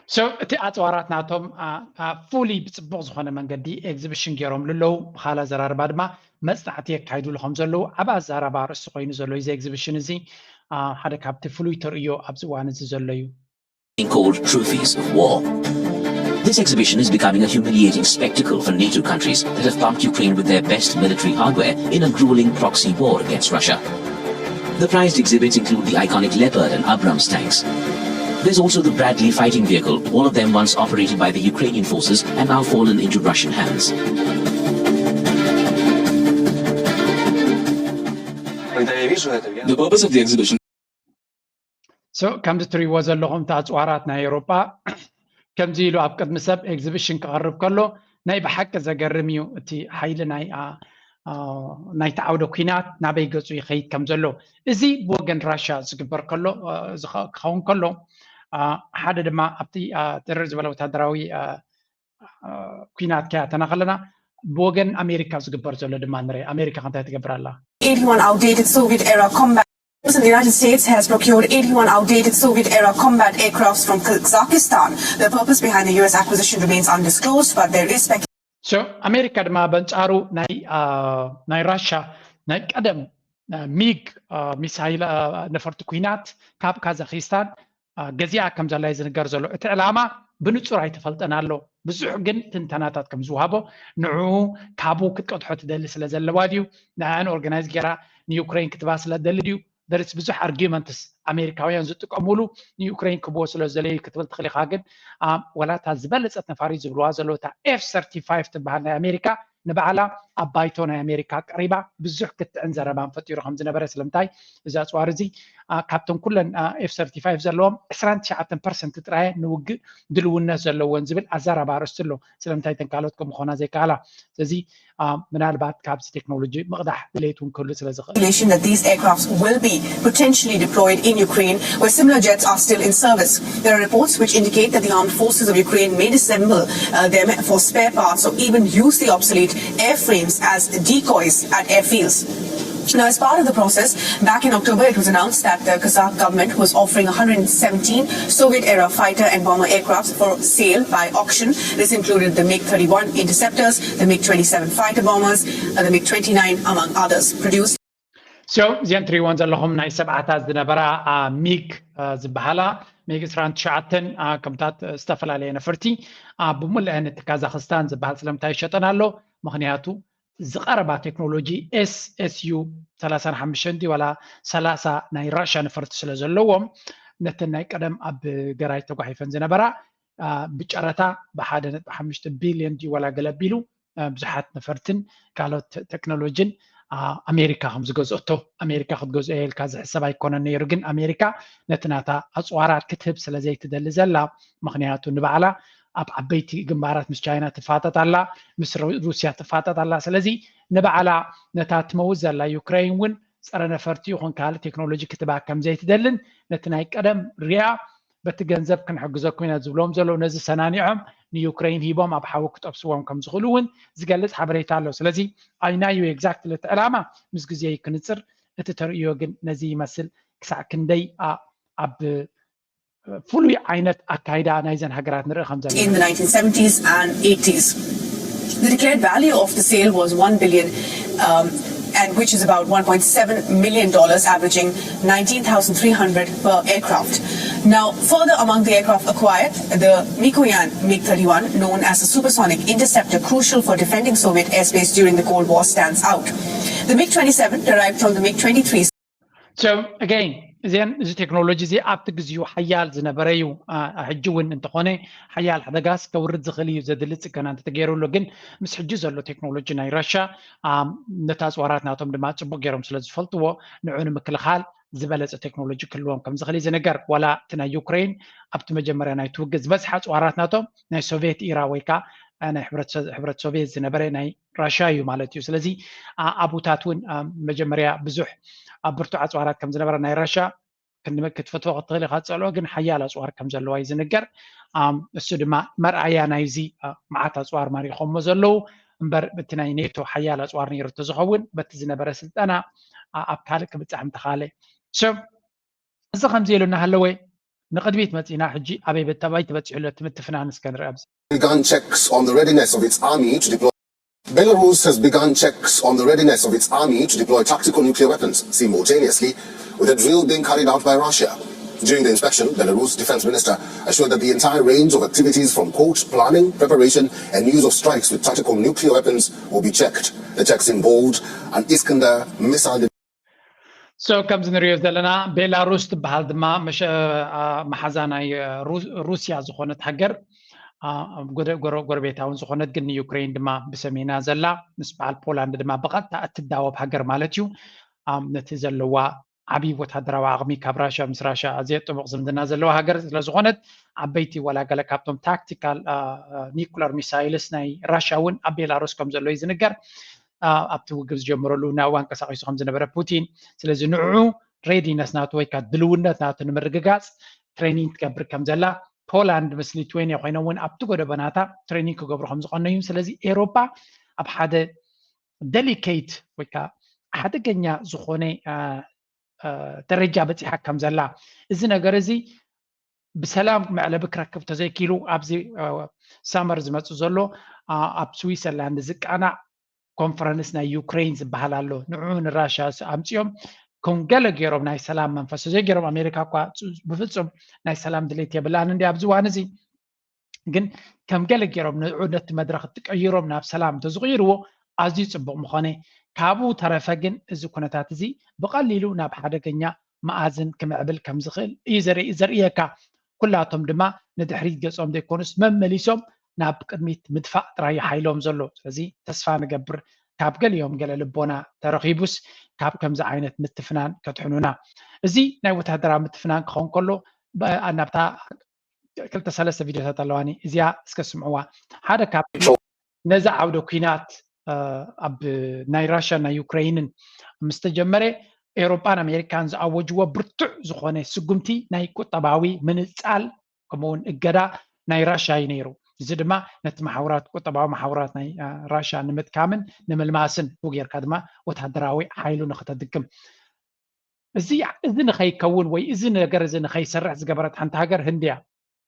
So እቲ ኣፅዋራት ናቶም fully ብፅቡቕ ዝኾነ መንገዲ ኤግዚቢሽን ገይሮም ልለው ብካል ኣዘራርባ ድማ መፅናዕቲ የካይዱሉ ከም ዘለዉ ዓብ ኣዛራባ ርእሲ ኮይኑ ዘሎ እዚ ኤግዚቢሽን እዚ ሓደ ካብቲ ፍሉይ ተርእዮ ኣብዚ እዋን እዚ ዘሎ እዩ። called trophies of war. This exhibition is becoming a humiliating spectacle for NATO countries that have pumped Ukraine with their best military hardware in a grueling proxy war against Russia. The prized exhibits include the iconic Leopard and Abrams tanks. There's also the Bradley fighting vehicle, all of them once operated by the Ukrainian forces and now fallen into Russian hands. The purpose of the exhibition So ከምዚ ትሪእዎ ዘለኹም እቲ ኣፅዋራት ናይ ኤውሮጳ ከምዚ ኢሉ ኣብ ቅድሚ ሰብ ኤግዚቢሽን ክቐርብ ከሎ ናይ ብሓቂ ዘገርም እዩ። እቲ ሓይሊ ናይ ናይቲ ዓውደ ኩናት ናበይ ገፁ ይኸይድ ከም ዘሎ፣ እዚ ብወገን ራሻ ዝግበር ከሎ ክኸውን ከሎ፣ ሓደ ድማ ኣብቲ ድርር ዝበለ ወታደራዊ ኩናት ከያተና ከለና ብወገን ኣሜሪካ ዝግበር ዘሎ ድማ ንርኢ። ኣሜሪካ ከንታይ ትገብር ኣላ? eighty-one outdated Soviet era combat. The United States has procured eighty-one outdated Soviet era combat aircrafts from Kazakhstan. The purpose behind the U S acquisition remains undisclosed, but there is speculation. So ኣሜሪካ ድማ በንጻሩ ናይ ናይ ራሻ ናይ ቀደም ሚግ ሚሳይል ነፈርቲ ኩናት ካብ ካዛኪስታን ገዚኣ ከም ዘላ እዩ ዝንገር ዘሎ። እቲ ዕላማ ብንጹር ኣይተፈልጠን ኣሎ። ብዙሕ ግን ትንተናታት ከም ዝወሃቦ ንዕኡ ካብኡ ክትቀድሖ ትደሊ ስለ ዘለዋ ድዩ ንኣን ኦርጋናይዝ ገይራ ንዩክሬን ክትባ ስለ ደሊ ድዩ ደርስ ብዙሕ ኣርጊመንትስ ኣሜሪካውያን ዝጥቀሙሉ ንዩክሬን ክብዎ ስለ ዝደለዩ ክትብል ትኽእል ኢኻ። ግን ወላታ ዝበለፀት ነፋሪት ዝብልዋ ዘለዉ እታ ኤፍ ሰርቲፋይቭ ትበሃል ናይ ኣሜሪካ ንባዕላ ኣብ ባይቶ ናይ ኣሜሪካ ቀሪባ ብዙሕ ክትዕን ዘረባን ፈጢሩ ከም ዝነበረ ስለምንታይ እዚ ኣፅዋር እዚ ካብቶም ኩለን ኤፍ ሰርቲፋይቭ ዘለዎም ዕስራን ትሽዓተን ፐርሰንት ጥራየ ንውግእ ድልውነት ዘለወን ዝብል ኣዘራባ ኣርእስቲ ኣሎ። ስለምንታይ ተን ካልኦት ከምኾና ዘይከኣላ ስለዚ ምናልባት ካብዚ ቴክኖሎጂ ምቕዳሕ ድሌት እውን ክህሉ ስለ ዝኽእል Speculation that these aircrafts will be potentially deployed in Ukraine, where similar jets are still in service. There are reports which indicate that the armed forces of Ukraine may disassemble uh, them for spare parts or even use the obsolete airframes as decoys at airfields. Now, as part of the process, back in October, it was announced that the Kazakh government was offering one hundred seventeen Soviet era fighter and bomber aircraft for sale by auction. This included the MiG thirty-one interceptors, the MiG twenty-seven fighter bombers, uh, the MiG twenty-nine, among others. Produced So እዚአን ትሪእዎን ዘለኹም ናይ ሰብዓታት ዝነበራ ሚግ ዝበሃላ ሚግ ዕስራን ትሽዓተን ከምታት ዝተፈላለየ ነፈርቲ ብሙልአን እቲ ካዛክስታን ዝበሃል ስለምንታይ ይሸጠን ኣሎ? ምክንያቱ ዝቐረባ ቴክኖሎጂ ኤስኤስዩ ሰላሳን ሓሙሽተን ዋላ ሰላሳ ናይ ራሻ ነፈርቲ ስለ ዘለዎም ነተን ናይ ቀደም ኣብ ገራጅ ተጓሒፈን ዝነበራ ብጨረታ ብሓደ ነጥቢ ሓሙሽተ ቢልዮን ድዩ ዋላ ገለ ኣቢሉ ብዙሓት ነፈርትን ካልኦት ቴክኖሎጂን ኣሜሪካ ከም ዝገዝኦቶ ኣሜሪካ ክትገዝኦ ኢልካ ዝሕሰብ ኣይኮነን ነይሩ። ግን ኣሜሪካ ነቲ ናታ ኣፅዋራት ክትህብ ስለ ዘይትደሊ ዘላ ምክንያቱ ንባዕላ ኣብ ዓበይቲ ግንባራት ምስ ቻይና ትፋጠጥ ኣላ፣ ምስ ሩስያ ትፋጠጥ ኣላ። ስለዚ ንባዕላ ነታ ትመውት ዘላ ዩክሬን እውን ፀረ ነፈርቲ ይኹን ካልእ ቴክኖሎጂ ክትባ ከም ዘይትደልን ነቲ ናይ ቀደም ሪኣ በቲ ገንዘብ ክንሕግዘኩም ኢና ዝብሎም ዘለዉ ነዚ ሰናኒዖም ንዩክሬን ሂቦም ኣብ ሓዊ ክጠብስዎም ከም ዝኽእሉ እውን ዝገልፅ ሓበሬታ ኣሎ። ስለዚ ኣይናዩ ኤግዛክትሊ እቲ ዕላማ ምስ ግዜ እዩ ክንፅር። እቲ ተርእዮ ግን ነዚ ይመስል። ክሳዕ ክንደይ ኣብ ፍሉይ ዓይነት ኣካይዳ ናይዘን ሃገራት ንርኢ ከም ዘለና in the nineteen seventies and eighties. The declared value of the sale was one billion, um, and which is about one point seven million dollars, averaging nineteen thousand three hundred per aircraft. Now, further among the aircraft acquired, the Mikoyan MiG thirty-one, known as a supersonic interceptor crucial for defending Soviet airspace during the Cold War, stands out. The MiG twenty-seven, derived from the MiG twenty-three, So again እዚን እዚ ቴክኖሎጂ እዚ ኣብቲ ግዜኡ ሓያል ዝነበረ እዩ። ሕጂ እውን እንተኾነ ሓያል ሓደጋስ ከውርድ ዝኽእል እዩ ዘድሊ ፅገና እንተተገይሩሉ። ግን ምስ ሕጂ ዘሎ ቴክኖሎጂ ናይ ራሻ ነቲ ኣፅዋራት ናቶም ድማ ፅቡቅ ገይሮም ስለ ዝፈልጥዎ ንዑ ንምክልኻል ዝበለፀ ቴክኖሎጂ ክህልዎም ከም ዝኽእል እዩ ዝንገር። ዋላ እቲ ናይ ዩክሬን ኣብቲ መጀመርያ ናይ ትውግእ ዝበዝሓ ኣፅዋራት ናቶም ናይ ሶቪየት ኢራ ወይ ከዓ ናይ ሕብረት ሶቪየት ዝነበረ ናይ ራሻ እዩ ማለት እዩ። ስለዚ ኣቡታት እውን መጀመርያ ብዙሕ ኣብ ብርቱዕ ኣፅዋራት ከም ዝነበረ ናይ ራሻ ክትፈትዎ ክትኽእል ኢካ ትፀልኦ ግን ሓያል ኣፅዋር ከም ዘለዋ እዩ ዝንገር። እሱ ድማ መርኣያ ናይዚ መዓት ኣፅዋር ማሪኾሞ ዘለዉ እምበር በቲ ናይ ኔቶ ሓያል ኣፅዋር ነይሩ ተዝኸውን በቲ ዝነበረ ስልጠና ኣብ ካልእ ክብፃሕ ምተኻለ። እዚ ከምዚ ኢሉ እናሃለወ ንቕድሚት መፂና ሕጂ ኣበይ በታባይ ተበፂሑ ኣሎ ትምትፍናን እስከ ንርኢ ኣብዚ begun checks on the readiness of its army to deploy. Belarus has begun checks on the readiness of its army to deploy tactical nuclear weapons simultaneously with a drill being carried out by Russia. During the inspection, Belarus defense minister assured that the entire range of activities from, quote, planning, preparation, and use of strikes with tactical nuclear weapons will be checked. The checks involved an Iskander missile. So ከምዚ ንሪኦ ዘለና ቤላሩስ ትበሃል ድማ መሓዛ ናይ ሩስያ ዝኾነት ሃገር ጎረቤታ እውን ዝኾነት ግን ንዩክሬን ድማ ብሰሜና ዘላ ምስ በዓል ፖላንድ ድማ ብቐጥታ እትዳወብ ሃገር ማለት እዩ። ነቲ ዘለዋ ዓብዪ ወታደራዊ ዓቕሚ ካብ ራሽያ ምስ ራሽያ ኣዝየ ጥቡቕ ዝምድና ዘለዋ ሃገር ስለዝኾነት ዓበይቲ ዋላ ገለ ካብቶም ታክቲካል ኒኩለር ሚሳይልስ ናይ ራሽያ እውን ኣብ ቤላሩስ ከም ዘሎ እዩ ዝንገር። ኣብቲ ውግብ ዝጀመረሉ ናብኡ ኣንቀሳቒሱ ከም ዝነበረ ፑቲን፣ ስለዚ ንዕኡ ሬዲነስ ናቱ ወይ ከዓ ድልውነት ናቱ ንምርግጋፅ ትሬኒንግ ትገብር ከም ዘላ ፖላንድ ምስ ሊትዌኒያ ኮይኖም እውን ኣብቲ ጎደበናታ ትሬኒንግ ክገብሩ ከም ዝቐነዩ። ስለዚ ኤሮፓ ኣብ ሓደ ደሊኬት ወይ ከዓ ሓደገኛ ዝኾነ ደረጃ በፂሓ ከም ዘላ እዚ ነገር እዚ ብሰላም መዕለቢ ክረክብ ተዘይኪሉ ኣብዚ ሳመር ዝመፅእ ዘሎ ኣብ ስዊሰርላንድ ዝቃናዕ ኮንፈረንስ ናይ ዩክሬን ዝበሃል ኣሎ። ንዑ ንራሽያ ኣምፅኦም ከም ገለ ገይሮም ናይ ሰላም መንፈስ ዘይገይሮም ኣሜሪካ እኳ ብፍፁም ናይ ሰላም ድሌት የብላን እንዲ ኣብዚ እዋን እዚ ግን ከም ገለ ገይሮም ንዑ ነቲ መድረክ ትቀይሮም ናብ ሰላም እንተዝቕይርዎ ኣዝዩ ፅቡቅ ምኾነ። ካብኡ ተረፈ ግን እዚ ኩነታት እዚ ብቐሊሉ ናብ ሓደገኛ መኣዝን ክምዕብል ከም ዝኽእል እዩ ዘርእየካ። ኩላቶም ድማ ንድሕሪት ገጾም ዘይኮኑስ መመሊሶም ናብ ቅድሚት ምድፋእ ጥራይ ሓይሎም ዘሎ። ስለዚ ተስፋ ንገብር ካብ ገሊኦም ገለ ልቦና ተረኺቡስ ካብ ከምዚ ዓይነት ምትፍናን ከድሕኑና። እዚ ናይ ወታደራዊ ምትፍናን ክኸውን ከሎ ናብታ ክልተ ሰለስተ ቪድዮታት ኣለዋኒ እዚኣ እስከ ስምዕዋ። ሓደ ካብ ነዚ ዓውደ ኩናት ኣብ ናይ ራሽያ ናይ ዩክሬንን ምስ ተጀመረ ኤውሮጳን ኣሜሪካን ዝኣወጅዎ ብርቱዕ ዝኾነ ስጉምቲ ናይ ቁጠባዊ ምንጻል ከምኡውን እገዳ ናይ ራሽያ እዩ ነይሩ። እዚ ድማ ነቲ መሓውራት ቁጠባዊ መሓውራት ናይ ራሽያ ንምጥካምን ንምልማስን ብኡ ጌርካ ድማ ወታደራዊ ሓይሉ ንክተድክም እዚ እዚ ንኸይከውን ወይ እዚ ነገር እዚ ንኸይሰርሕ ዝገበረት ሓንቲ ሃገር ህንዲ እያ።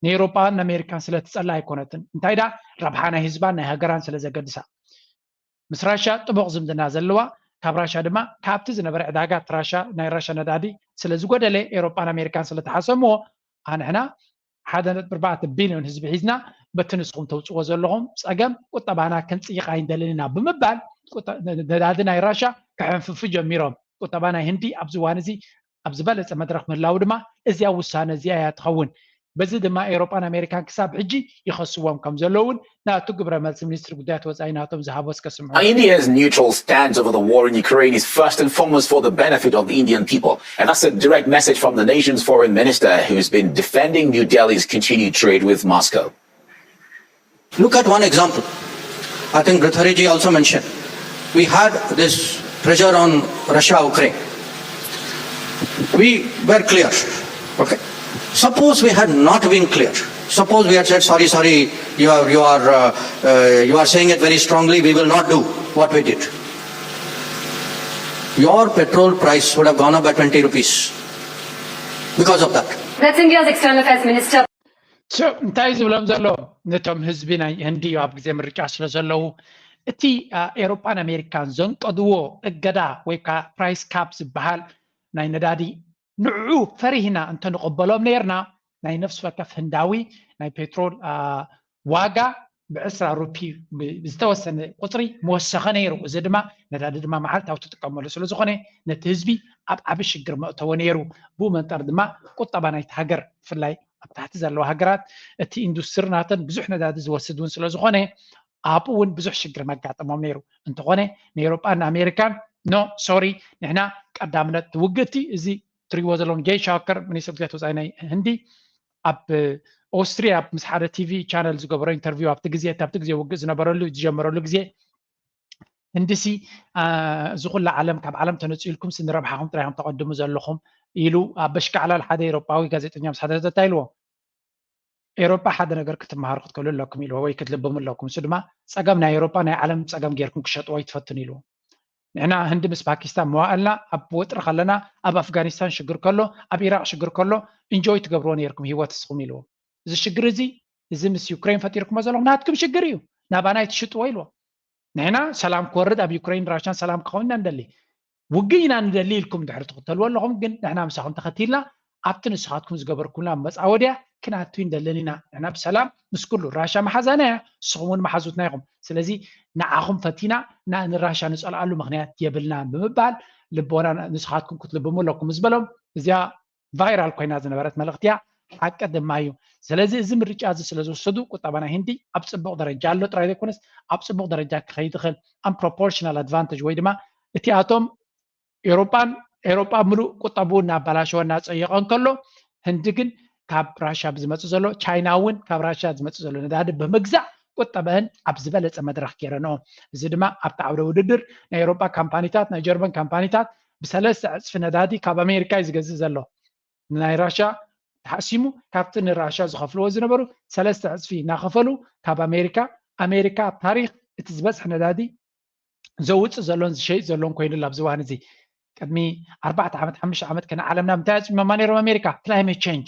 ንኤውሮጳን ኣሜሪካን ስለ ትጸላ ኣይኮነትን። እንታይ ዳ ረብሓ ናይ ህዝባን ናይ ሃገራን ስለ ዘገድሳ። ምስ ራሻ ጥቡቕ ዝምድና ዘለዋ ካብ ራሻ ድማ ካብቲ ዝነበረ ዕዳጋ እቲ ራሻ ናይ ራሻ ነዳዲ ስለ ዝጎደለ ኤውሮጳን ኣሜሪካን ስለ ተሓሰምዎ ኣንሕና ሓደ ነጥቢ ኣርባዕተ ቢልዮን ህዝቢ ሒዝና በቲ ንስኹም ተውፅዎ ዘለኹም ፀገም ቁጠባና ክንፅይቕ ኣይንደልን ኢና ብምባል ነዳዲ ናይ ራሻ ክሕንፍፉ ጀሚሮም። ቁጠባ ናይ ህንዲ ኣብዚ እዋን እዚ ኣብ ዝበለፀ መድረክ ምህላው ድማ እዚኣ ውሳነ እዚኣ እያ ትኸውን። በዚ ድማ ኤውሮጳን ኣሜሪካን ክሳብ ሕጂ ይኸስዎም ከም ዘለውን ናቱ ግብረ መልሲ ሚኒስትሪ ጉዳያት ወፃኢ ናቶም ዝሃቦ እስከ ስምዑ። India's neutral stance over the war in Ukraine is first and foremost for the benefit of the Indian people. And that's a direct message from the nation's foreign minister who's been defending New Delhi's continued trade with Moscow. Look at one example. I think Rathari ji also mentioned. We had this pressure on Russia, Ukraine. We were clear. Okay. Suppose we had not been clear. Suppose we had said, sorry, sorry, you are, you are, uh, uh, you are saying it very strongly. We will not do what we did. Your petrol price would have gone up by twenty rupees because of that. That's India's External Affairs Minister. So እንታይ ዝብሎም ዘሎ ነቶም ህዝቢ ናይ ህንዲ ኣብ ግዜ ምርጫ ስለ ዘለዉ እቲ ኤሮፓን ኣሜሪካን ዘንቀድዎ እገዳ ወይ ከዓ ፕራይስ ካፕ ዝበሃል ናይ ነዳዲ ንዕኡ ፈሪህና እንተንቕበሎም ነርና ናይ ነፍሲ ወከፍ ህንዳዊ ናይ ፔትሮል ዋጋ ብዕስራ ሩፒ ዝተወሰነ ቁፅሪ መወሰኸ ነይሩ። እዚ ድማ ነዳዲ ድማ መዓልታዊ ትጥቀመሉ ስለ ዝኾነ ነቲ ህዝቢ ኣብ ዓቢ ሽግር መእተዎ ነይሩ። ብኡ መንጠር ድማ ቁጠባ ናይቲ ሃገር ብፍላይ ኣብ ታሕቲ ዘለዋ ሃገራት እቲ ኢንዱስትሪ ናተን ብዙሕ ነዳዲ ዝወስድ እውን ስለ ዝኾነ ኣብኡ እውን ብዙሕ ሽግር መጋጠሞም ነይሩ። እንተኾነ ንኤውሮጳን ንኣሜሪካን ኖ ሶሪ ንሕና ቀዳምነት ትውግእቲ እዚ ትሪእዎ ዘለኹም ጄይ ሻከር ሚኒስትር ጉዳያት ወፃኢ ናይ ህንዲ ኣብ ኦስትሪያ ምስ ሓደ ቲቪ ቻነል ዝገበሮ ኢንተርቪው ኣብቲ ግዜ ኣብቲ ግዜ ውግእ ዝነበረሉ ዝጀመረሉ ግዜ ህንድሲ እዚ ኩላ ዓለም ካብ ዓለም ተነፂልኩም ሲ ንረብሓኹም ጥራይ ኢኹም ተቐድሙ ዘለኹም ኢሉ ኣብ በሽካዕላል ሓደ ኤሮጳዊ ጋዜጠኛ ምስ ሓደ ተታ ኢልዎ ኤሮጳ ሓደ ነገር ክትመሃሩ ክትክእሉ ኣለኩም ኢልዎ ወይ ክትልብሙ ኣለኩም እሱ ድማ ፀገም ናይ ኤሮጳ ናይ ዓለም ፀገም ጌርኩም ክሸጥዎ ኣይትፈቱን ኢልዎ ንሕና ህንዲ ምስ ፓኪስታን መዋእልና ኣብ ወጥሪ ከለና ኣብ ኣፍጋኒስታን ሽግር ከሎ ኣብ ኢራቅ ሽግር ከሎ ኢንጆይ ትገብርዎ ነርኩም ህይወት እስኹም ኢልዎ እዚ ሽግር እዚ እዚ ምስ ዩክሬን ፈጢርኩሞ ዘለኹም ናትኩም ሽግር እዩ ናባና ኣይትሽጥዎ ኢልዎ ንሕና ሰላም ክወርድ ኣብ ዩክሬን ራሽያን ሰላም ክኸውን ኢና ንደሊ ውግእ ኢና ንደሊ ኢልኩም ድሕሪ ትኽተልዎ ኣለኹም ግን ንሕና ምሳኹም ተኸቲልና ኣብቲ ንስኻትኩም ዝገበርኩምና መፃወድያ ክናቱ እንደለን ኢና። ንሕና ብሰላም ምስ ኩሉ ራሻ መሓዛና እያ፣ ንስኹም እውን መሓዙትና ኢኹም። ስለዚ ንዓኹም ፈቲና ንራሻ ንፀልኣሉ ምክንያት የብልናን ብምባል ልቦና ንስኻትኩም ክትልብሙ ኣለኩም ዝበሎም እዚኣ ቫይራል ኮይና ዝነበረት መልእኽቲ እያ። ሓቂ ድማ እዩ። ስለዚ እዚ ምርጫ እዚ ስለ ዝወሰዱ ቁጠባ ናይ ህንዲ ኣብ ፅቡቕ ደረጃ ኣሎ ጥራይ ዘይኮነስ ኣብ ፅቡቕ ደረጃ ክኸይድ ይኽእል። ኣን ፕሮፖርሽናል ኣድቫንቴጅ ወይ ድማ እቲኣቶም ኤሮጳን ኤሮጳ ምሉእ ቁጠቡ እናበላሸወ እናፀየቐ እንከሎ ህንዲ ግን ካብ ራሻ ብዝመፅእ ዘሎ ቻይና እውን ካብ ራሻ ዝመፅእ ዘሎ ነዳዲ ብምግዛእ ቁጠበአን ኣብ ዝበለፀ መድረኽ ገይረንኦ። እዚ ድማ ኣብቲ ዓውደ ውድድር ናይ ኤሮጳ ካምፓኒታት ናይ ጀርመን ካምፓኒታት ብሰለስተ ዕፅፊ ነዳዲ ካብ ኣሜሪካ እዩ ዝገዝእ ዘሎ። ናይ ራሻ ተሓሲሙ ካብቲ ንራሻ ዝኸፍልዎ ዝነበሩ ሰለስተ ዕፅፊ እናኸፈሉ ካብ ኣሜሪካ ኣሜሪካ ኣብ ታሪክ እቲ ዝበፅሕ ነዳዲ ዘውፅእ ዘሎን ዝሸይጥ ዘሎን ኮይኑላ ኣብዚ እዋን እዚ። ቅድሚ ኣርባዕተ ዓመት ሓሙሽተ ዓመት ከነ ዓለምና ምንታይ ኣፅሚማማ ነይሮም ኣሜሪካ? ክላይሜት ቼንጅ።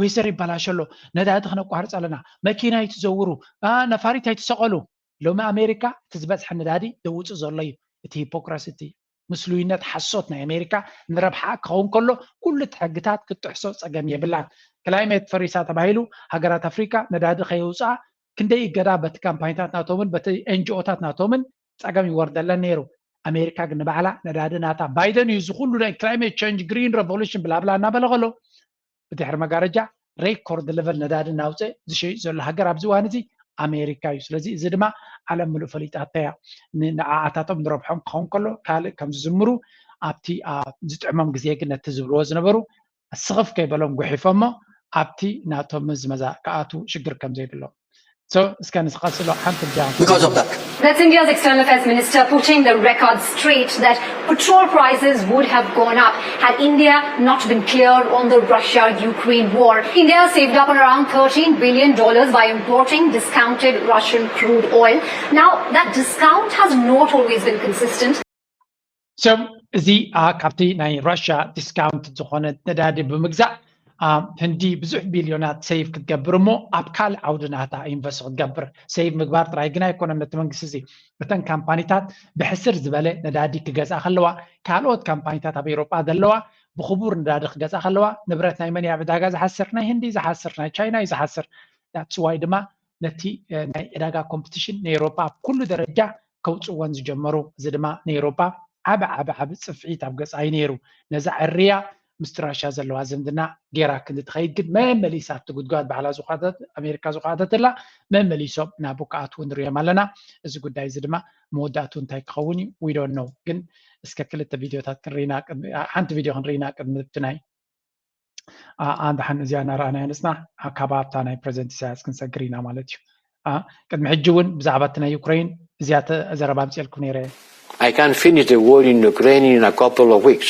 ዌዘር ይበላሸ ኣሎ፣ ነዳዲ ክነቋርፅ ኣለና፣ መኪና ኣይትዘውሩ፣ ነፋሪት ኣይትሰቐሉ። ሎሚ ኣሜሪካ እቲ ዝበፅሐ ነዳዲ ዘውፅእ ዘሎ እዩ። እቲ ሂፖክራሲ እቲ ምስሉይነት ሓሶት ናይ ኣሜሪካ ንረብሓ ክኸውን ከሎ ኩሉ እቲ ሕግታት ክትጥሕሶ ፀገም የብላን። ክላይሜት ፈሪሳ ተባሂሉ ሃገራት ኣፍሪካ ነዳዲ ከየውፅኣ ክንደይ እገዳ በቲ ካምፓኒታት ናቶምን በቲ ኤንጂኦታት ናቶምን ፀገም ይወርደለን ነይሩ። ኣሜሪካ ግን ንባዕላ ነዳዲ ናታ ባይደን እዩ እዚ ኩሉ ናይ ክላይሜት ቸንጅ ግሪን ረቮሉሽን ብላብላ እናበለ ከሎ ብድሕሪ መጋረጃ ሬኮርድ ለቨል ነዳዲ እናውፀ ዝሸይጥ ዘሎ ሃገር ኣብዚ እዋን እዚ ኣሜሪካ እዩ። ስለዚ እዚ ድማ ዓለም ምሉእ ፈሊጣታ እያ። ንዓኣታቶም ንረብሖም ክኸውን ከሎ ካልእ ከም ዝዝምሩ ኣብቲ ዝጥዕሞም ግዜ ግን ነቲ ዝብልዎ ዝነበሩ ስኽፍ ከይበሎም ጉሒፎሞ ኣብቲ ናቶም መዝመዛ ክኣትዉ ሽግር ከም ዘይብሎም So እስከ ንስቐስሎ ሓንቲ ብጃ Because of that. That's India's External Affairs Minister putting the record straight that petrol prices would have gone up had India not been clear on the Russia-Ukraine war. India saved up on around thirteen billion dollars by importing discounted Russian crude oil. Now, that discount has not always been consistent. So እዚ ካብቲ ናይ ራሽያ ዲስካውንት ዝኾነ ነዳዲ ብምግዛእ ህንዲ ብዙሕ ቢልዮናት ሴቭ ክትገብር እሞ ኣብ ካልእ ዓውዲ ናታ ኢንቨስት ክትገብር። ሴቭ ምግባር ጥራይ ግን ኣይኮነን ነቲ መንግስቲ እዚ። እተን ካምፓኒታት ብሕስር ዝበለ ነዳዲ ክገዝኣ ከለዋ ካልኦት ካምፓኒታት ኣብ ኤውሮጳ ዘለዋ ብኽቡር ነዳዲ ክገዝኣ ከለዋ ንብረት ናይ መን እያ ዕዳጋ ዝሓስር? ናይ ህንዲ ዝሓስር፣ ናይ ቻይና እዩ ዝሓስር። ዳትስ ዋይ ድማ ነቲ ናይ ዕዳጋ ኮምፒቲሽን ንኤውሮጳ ኣብ ኩሉ ደረጃ ከውፅወን ዝጀመሩ። እዚ ድማ ንኤውሮጳ ዓቢ ዓቢ ዓቢ ፅፍዒት ኣብ ገፃ እዩ ነይሩ። ነዛ ዕርያ ምስቲ ራሽያ ዘለዋ ዝምድና ገይራ ክንዲ ትኸይድ ግን መመሊሳ ኣብቲ ጉድጓድ ባዕላ ዝኳተት ኣሜሪካ ዝኳተትላ መመሊሶም ናብ ውቃኣት እውን ንሪኦም ኣለና። እዚ ጉዳይ እዚ ድማ መወዳእቱ እንታይ ክኸውን እዩ we don't know። ግን እስከ ክልተ ቪዲዮታት ክንርኢና ሓንቲ ቪድዮ ክንርኢና ቅድሚ ብትናይ ኣንድሓን እዚኣ እናረኣናዮ ንፅናሕ ካብ ኣብታ ናይ ፕሬዚደንት ኢሳያስ ክንሰግር ኢና ማለት እዩ። ቅድሚ ሕጂ እውን ብዛዕባ እቲ ናይ ዩክሬን እዚኣ ዘረባ ኣምፅኤልኩም ነይረ። I can finish the war in Ukraine in a couple of weeks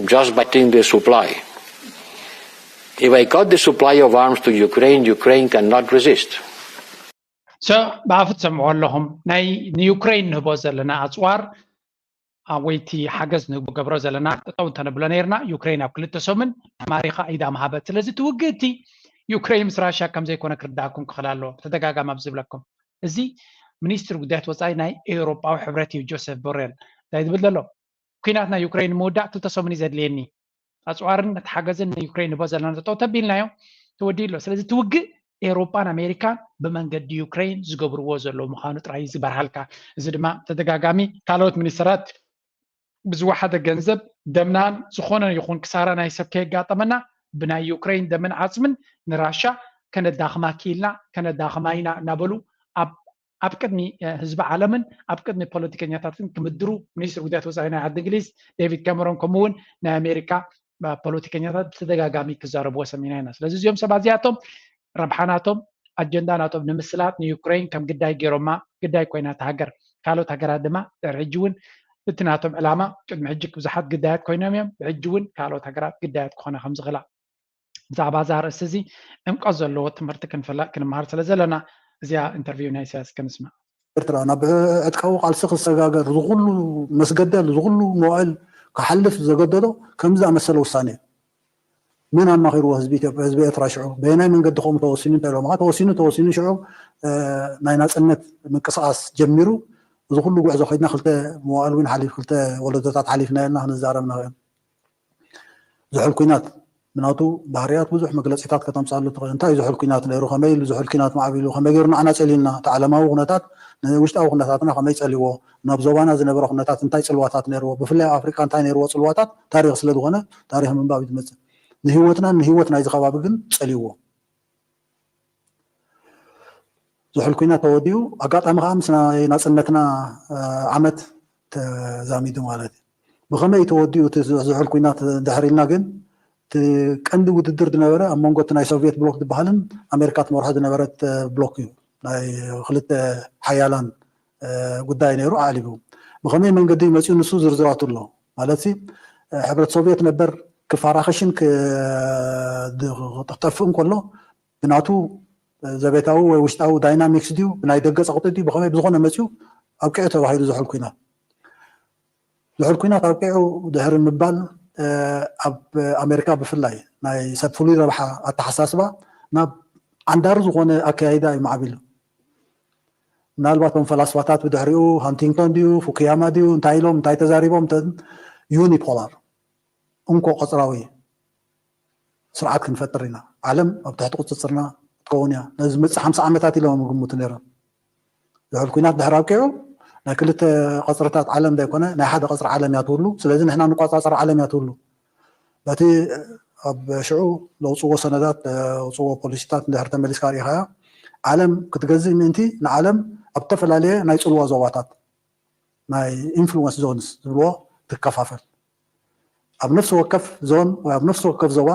just by cutting the supply. If I cut the supply of arms to Ukraine, Ukraine cannot resist. So ብኣፉ ትሰምዑ ኣለኹም ናይ ንዩክሬን ንህቦ ዘለና ኣፅዋር ወይቲ ሓገዝ ንገብሮ ዘለና ጠጠው እንተነብሎ ነርና ዩክሬን ኣብ ክልተ ሰሙን ተማሪኻ ኢዳ ምሃበት። ስለዚ እቲ ውግእ እቲ ዩክሬን ምስ ራሽያ ከም ዘይኮነ ክርዳእኩም ክኽእል ኣለዎ። ብተደጋጋሚ ኣብ ዝብለኩም እዚ ሚኒስትሪ ጉዳያት ወፃኢ ናይ ኤውሮጳዊ ሕብረት እዩ ጆሴፍ ቦሬል እንታይ ዝብል ዘሎ ኩናት ናይ ዩክሬን ንምውዳእ ክልተ ሰሙን እዩ ዘድልየኒ ኣፅዋርን እቲ ሓገዝን ንዩክሬን ንቦ ዘለና ጠጠው ተቢልናዮ ተወዲኡ ኣሎ። ስለዚ እቲ ውግእ ኤውሮጳን ኣሜሪካን ብመንገዲ ዩክሬን ዝገብርዎ ዘለዉ ምዃኑ ጥራይ እዩ ዝበርሃልካ። እዚ ድማ ተደጋጋሚ ካልኦት ሚኒስተራት ብዝወሓደ ገንዘብ ደምናን ዝኾነ ይኹን ክሳራ ናይ ሰብ ከየጋጠመና ብናይ ዩክሬን ደምን ዓፅምን ንራሻ ከነዳኽማ ክኢልና ከነዳኽማ ኢና እናበሉ ኣብ ኣብ ቅድሚ ህዝቢ ዓለምን ኣብ ቅድሚ ፖለቲከኛታትን ክምድሩ ሚኒስትሪ ጉዳያት ወፃኢ ናይ ዓዲ እንግሊዝ ዴቪድ ካመሮን ከምኡ እውን ናይ ኣሜሪካ ፖለቲከኛታት ብተደጋጋሚ ክዛረብዎ ሰሚና ኢና። ስለዚ እዚኦም ሰባት እዚኣቶም ረብሓ ናቶም ኣጀንዳ ናቶም ንምስላጥ ንዩክሬን ከም ግዳይ ገይሮማ ግዳይ ኮይና እታ ሃገር ካልኦት ሃገራት ድማ ድሕሪ ሕጂ እውን እቲ ናቶም ዕላማ ቅድሚ ሕጂ ብዙሓት ግዳያት ኮይኖም እዮም ብሕጂ እውን ካልኦት ሃገራት ግዳያት ክኾና ከም ዝኽእላ ብዛዕባ እዛ ኣርእስቲ እዚ ዕምቆት ዘለዎ ትምህርቲ ክንምሃር ስለ ዘለና እዚኣ ኢንተርቪው ናይ ኢሳያስ ክንስማዕ። ኤርትራ ናብ ዕጥቃዊ ቃልሲ ክሰጋገር ዝኹሉ መስገደል ዝኹሉ መዋእል ክሓልፍ ዘገደዶ ከምዚ ዝኣመሰለ ውሳኔ እዩ። መን ኣማኺርዎ ህዝቢ ኢትዮጵያ ህዝቢ ኤርትራ ሽዑ በየናይ መንገዲ ከምኡ ተወሲኑ እንታይ ኢሎም ተወሲኑ ተወሲኑ ሽዑ ናይ ናፅነት ምንቅስቃስ ጀሚሩ እዚ ኩሉ ጉዕዞ ከይድና ክልተ መዋእል እውን ሓሊፍ ክልተ ወለዶታት ሓሊፍና የልና ክንዛረብ ንኽእል። ዝሑል ኩናት ብናቱ ባህርያት ብዙሕ መግለፂታት ከተምፃሉ ትኽእል። እንታይ እዩ ዝሑል ኲናት ነይሩ? ከመይ ኢሉ ዝሑል ኲናት ማዕቢሉ? ከመይ ገይሩ ንዓና ፀሊልና? እቲ ዓለማዊ ኩነታት ንውሽጣዊ ኩነታትና ከመይ ፀሊዎ? ናብ ዞባና ዝነበረ ኩነታት እንታይ ፅልዋታት ነይርዎ? ብፍላይ ኣብ ኣፍሪቃ እንታይ ነይርዎ ፅልዋታት? ታሪኽ ስለ ዝኾነ ታሪኽ ምንባብ እዩ ዝመፅእ። ንህይወትናን ንህይወት ናይዚ ከባቢ ግን ፀሊዎ። ዝሑል ኲናት ተወዲኡ፣ ኣጋጣሚ ከዓ ምስ ናይ ናፅነትና ዓመት ተዛሚዱ ማለት እዩ። ብኸመይ ተወዲኡ እቲ ዝሑል ኲናት እንድሕር ኢልና ግን፣ እቲ ቀንዲ ውድድር ዝነበረ ኣብ መንጎ እቲ ናይ ሶቪየት ብሎክ ዝበሃልን ኣሜሪካ ትመርሖ ዝነበረት ብሎክ እዩ። ናይ ክልተ ሓያላን ጉዳይ ነይሩ ኣዕሊቡ። ብኸመይ መንገዲ መፂኡ ንሱ ዝርዝራቱ ኣሎ። ማለት ሕብረት ሶቪየት ነበር ክፋራኸሽን ክጠፍእ እንከሎ ብናቱ ዘቤታዊ ወይ ውሽጣዊ ዳይናሚክስ ድዩ ብናይ ደገ ፀቕጢ ድዩ ብኸመይ ብዝኾነ መፂኡ ኣብቂዑ ተባሂሉ ዝሑል ኲናት። ዝሑል ኲናት ኣብቂዑ ድሕሪ ምባል ኣብ ኣሜሪካ ብፍላይ ናይ ሰብ ፍሉይ ረብሓ ኣተሓሳስባ ናብ ዓንዳሪ ዝኾነ ኣከያይዳ እዩ ማዕቢሉ። ምናልባት ቶም ፈላስፋታት ብድሕሪኡ ሃንቲንግቶን ድዩ ፉኩያማ ድዩ እንታይ ኢሎም እንታይ ተዛሪቦም ዩኒፖላር እንኮ ቀፅራዊ ስርዓት ክንፈጥር ኢና። ዓለም ኣብ ትሕቲ ቁፅፅርና ክትከውን እያ። ነዚ ዝመፅእ ሓምሳ ዓመታት ኢሎም ይግምቱ ነይሮም። ዝሑል ኲናት ድሕር ኣብቂዑ ናይ ክልተ ቀፅርታት ዓለም ዘይኮነ ናይ ሓደ ቀፅሪ ዓለም እያ ትህሉ። ስለዚ ንሕና ንቆፃፀር ዓለም እያ ትህሉ። በቲ ኣብ ሽዑ ለውፅዎ ሰነዳት ለውፅዎ ፖሊሲታት እንድሕር ተመሊስካ ርኢኻያ ዓለም ክትገዝእ ምእንቲ ንዓለም ኣብ ዝተፈላለየ ናይ ፅልዋ ዞባታት ናይ ኢንፍሉወንስ ዞንስ ዝብልዎ ትከፋፈል። ኣብ ነፍሲ ወከፍ ዞን ወይ ኣብ ነፍሲ ወከፍ ዞባ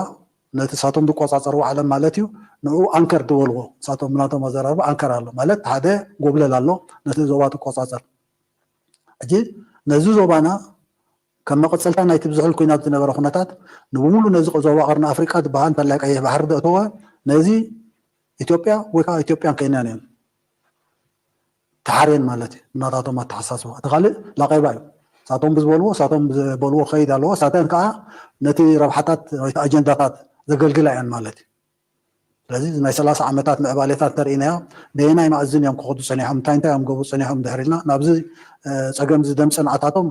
ነቲ ሳቶም ዝቆፃፀርዎ ዓለም ማለት እዩ። ንኡ ኣንከር ዝበልዎ ሳቶም ብናቶም ኣዘራርባ ኣንከር ኣሎ ማለት ሓደ ጎብለል ኣሎ ነቲ ዞባ ትቆፃፀር። ሕጂ ነዚ ዞባና ከም መቐፀልታ ናይቲ ብዝሑል ኩናት ዝነበረ ኩነታት ንብሙሉ ነዚ ዞባ ቀርኒ ኣፍሪቃ ዝበሃል እንተላይ ቀይሕ ባሕሪ ዘእተወ ነዚ ኢትዮጵያ ወይ ከዓ ኢትዮጵያን ኬንያን እየን ተሓርየን ማለት እዩ። እናታቶም ኣተሓሳስባ እቲ ካልእ ላቀይባ እዩ። ሳቶም ብዝበልዎ ሳቶም ዝበልዎ ከይድ ኣለዎ። ሳተን ከዓ ነቲ ረብሓታት ወይ ኣጀንዳታት ዘገልግላ እየን ማለት እዩ። ስለዚ ናይ ሰላሳ ዓመታት ምዕባሌታት እንተርኢናዮ ነየናይ መኣዝን እዮም ክኸዱ ፀኒሖም እንታይ እንታይ እዮም ገብሩ ፀኒሖም ድሕር ኢልና ናብዚ ፀገም እዚ ደምፅን ኣታቶም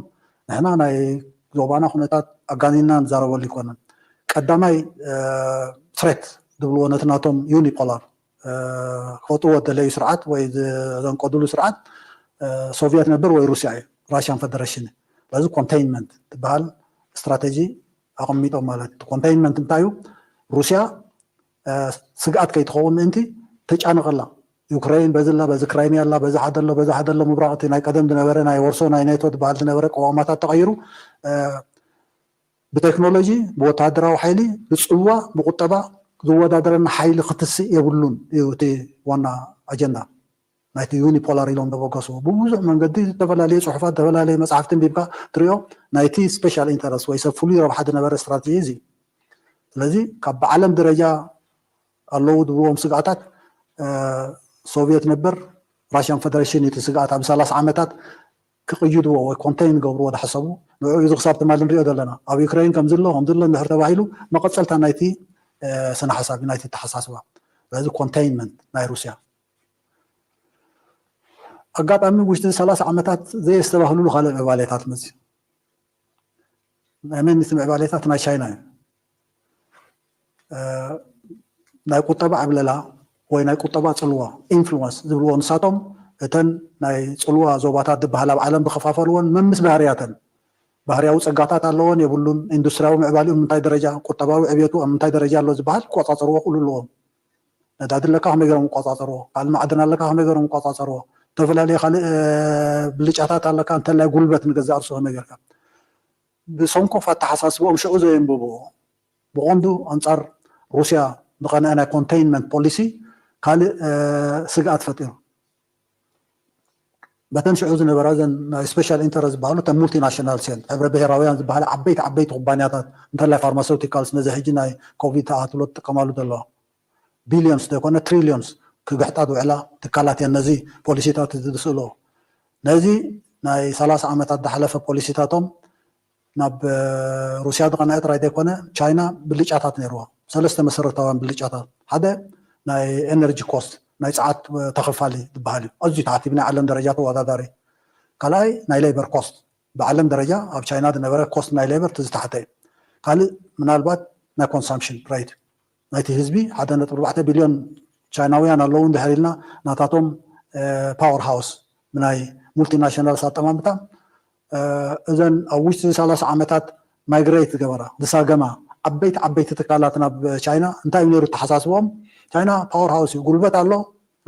ንሕና ናይ ዞባና ኩነታት ኣጋኒና ንዛረበሉ ይኮነን። ቀዳማይ ትሬት ዝብልዎ ነቲ ናቶም ዩኒፖላር ክወጥዎ ደለዩ ስርዓት ወይ ዘንቀድሉ ስርዓት ሶቪየት ነበር ወይ ሩስያ እዩ። ራሽያን ፈደረሽን እዩ። ስለዚ ኮንቴይንመንት ትበሃል ስትራቴጂ ኣቐሚጦም ማለት እዩ። ኮንቴይንመንት እንታይ እዩ? ሩስያ ስግኣት ከይትኸውን ምእንቲ ተጫንቐላ። ዩክሬን በዚ ኣላ፣ በዚ ክራይሚያ ኣላ፣ በዚ ሓደ ኣሎ፣ በዚ ሓደ ኣሎ ምብራቕ እቲ ናይ ቀደም ዝነበረ ናይ ወርሶ ናይ ኔቶ ዝበሃል ዝነበረ ቅዋማታት ተቐይሩ ብቴክኖሎጂ ብወታደራዊ ሓይሊ ብፅልዋ ብቁጠባ ዝወዳደረና ሓይሊ ክትስእ የብሉን እዩ እቲ ዋና ኣጀንዳ ናይቲ ዩኒፖላር ኢሎም ዘበገስዎ ብብዙሕ መንገዲ ዝተፈላለየ ፅሑፋት ዝተፈላለየ መፅሓፍቲ ንቢብካ ትሪኦ ናይቲ ስፔሻል ኢንተረስት ወይ ሰብ ፍሉይ ረብሓ ዝነበረ ስትራቴጂ እዚ ስለዚ ካብ ብዓለም ደረጃ ኣለዉ ዝብልዎም ስግኣታት ሶቪየት ነበር ራሽያን ፈደሬሽን እቲ ስግኣት ኣብ ሰላሳ ዓመታት ክቕይድዎ ወይ ኮንቴን ገብርዎ ዝሓሰቡ ንዑ እዚ ክሳብ ትማሊ ንሪኦ ዘለና ኣብ ዩክሬን ከምዚ ኣሎ ከምዚ ኣሎ እንድሕር ተባሂሉ መቐፀልታ ናይቲ ስነ ሓሳብ ናይቲ ተሓሳስባ ስለዚ ኮንቴይንመንት ናይ ሩስያ ኣጋጣሚ ውሽጢ ሰላሳ ዓመታት ዘየስተባህልሉ ካልእ ምዕባሌታት መፅዩ ናይ መን እቲ ምዕባሌታት ናይ ቻይና እዩ ናይ ቁጠባ ዕብለላ ወይ ናይ ቁጠባ ፅልዋ ኢንፍሉወንስ ዝብልዎ ንሳቶም እተን ናይ ፅልዋ ዞባታት ዝበሃል ኣብ ዓለም ዝኸፋፈልዎን መምስ ባህርያተን ባህርያዊ ፀጋታት ኣለዎን የብሉን ኢንዱስትሪያዊ ምዕባሊኡ ምንታይ ደረጃ ቁጠባዊ ዕብየቱ ኣብ ምንታይ ደረጃ ኣሎ ዝበሃል ክቆፃፀርዎ ክእሉ ኣለዎም ነዳዲ ኣለካ ከመይ ገሮም ይቆፃፀርዎ ካልእ ማዕድን ኣለካ ከመይ ገሮም ይቆፃፀርዎ ዝተፈላለዩ ካልእ ብልጫታት ኣለካ እንተላይ ጉልበት ንገዛእ ርሱ ከመይ ገርካ ብሰንኮፍ ኣተሓሳስብኦም ሽዑ ዘየንብብዎ ብቐንዱ ኣንጻር ሩስያ ዝቐንዐ ናይ ኮንተይንመንት ፖሊሲ ካልእ ስግኣት ፈጢሩ። በተን ሽዑ ዝነበራ እዘን ናይ ስፔሻል ኢንተረስት ዝበሃሉ እተን ሙልቲናሽናልስ እየን፣ ሕብረ ብሄራውያን ዝበሃላ ዓበይቲ ዓበይቲ ኩባንያታት እንተላይ ፋርማሰውቲካልስ ነዚ ሕጂ ናይ ኮቪድ ተኣትሎ ትጥቀማሉ ዘለዋ ቢልዮንስ ዘይኮነ ትሪልዮንስ ክግሕጣ ዝውዕላ ትካላት እየን ነዚ ፖሊሲታት እዚ ዝስእልኦ። ነዚ ናይ ሰላሳ ዓመታት ዝሓለፈ ፖሊሲታቶም ናብ ሩስያ ዝቐንዐ ጥራይ ዘይኮነ ቻይና ብልጫታት ነይርዋ ሰለስተ መሰረታውያን ብልጫታት ሓደ ናይ ኤነርጂ ኮስት ናይ ፀዓት ተኸፋሊ ዝበሃል እዩ ኣዝዩ ትሓቲ ብናይ ዓለም ደረጃ ተወዳዳሪ ካልኣይ ናይ ሌበር ኮስት ብዓለም ደረጃ ኣብ ቻይና ዝነበረ ኮስት ናይ ሌበር እቲ ዝተሓተ እዩ ካልእ ምናልባት ናይ consumption rate ናይቲ ህዝቢ ሓደ ነጥቢ ኣርባዕተ ቢልዮን ቻይናውያን ኣለዉ እንድሕር ኢልና ናታቶም power house ናይ multinationals ኣጠማምታ እዘን ኣብ ውሽጢ ሰላሳ ዓመታት migrate ዝገበራ ዝሳገማ ዓበይቲ ዓበይቲ ትካላት ናብ ቻይና እንታይ እዩ ነይሩ ተሓሳስቦም? ቻይና power house እዩ፣ ጉልበት ኣሎ፣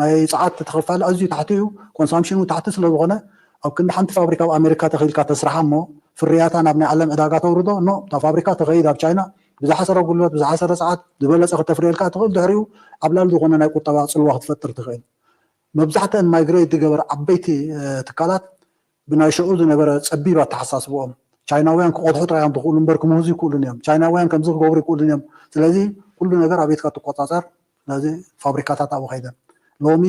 ናይ ፀዓት ተኸፋሊ ኣዝዩ ታሕቲ እዩ፣ consumption ኡ ታሕቲ ስለዝኾነ ኣብ ክንዲ ሓንቲ ፋብሪካ ኣብ ኣሜሪካ ተኺልካ ተስርሓ እሞ ፍርያታ ናብ ናይ ዓለም ዕዳጋ ተውርዶ ኖ እታ ፋብሪካ ተኸይድ ኣብ ቻይና ብዝሓሰረ ጉልበት ብዝሓሰረ ሰዓት ዝበለፀ ክተፍርየልካ ትኽእል ድሕሪኡ ዓብላል ዝኾነ ናይ ቁጠባ ፅልዋ ክትፈጥር ትኽእል። መብዛሕተን migrate ዝገበረ ዓበይቲ ትካላት ብናይ ሽዑ ዝነበረ ፀቢብ ኣተሓሳስብኦም ቻይናውያን ክቆድሑ ጥራይ እዮም ዝኽእሉ እምበር ክምህዙ ይክእሉን እዮም። ቻይናውያን ከምዚ ክገብሩ ይክእሉን እዮም። ስለዚ ኩሉ ነገር ኣብ ቤትካ ትቆፃፀር። ስለዚ ፋብሪካታት ኣብኡ ከይደን ሎሚ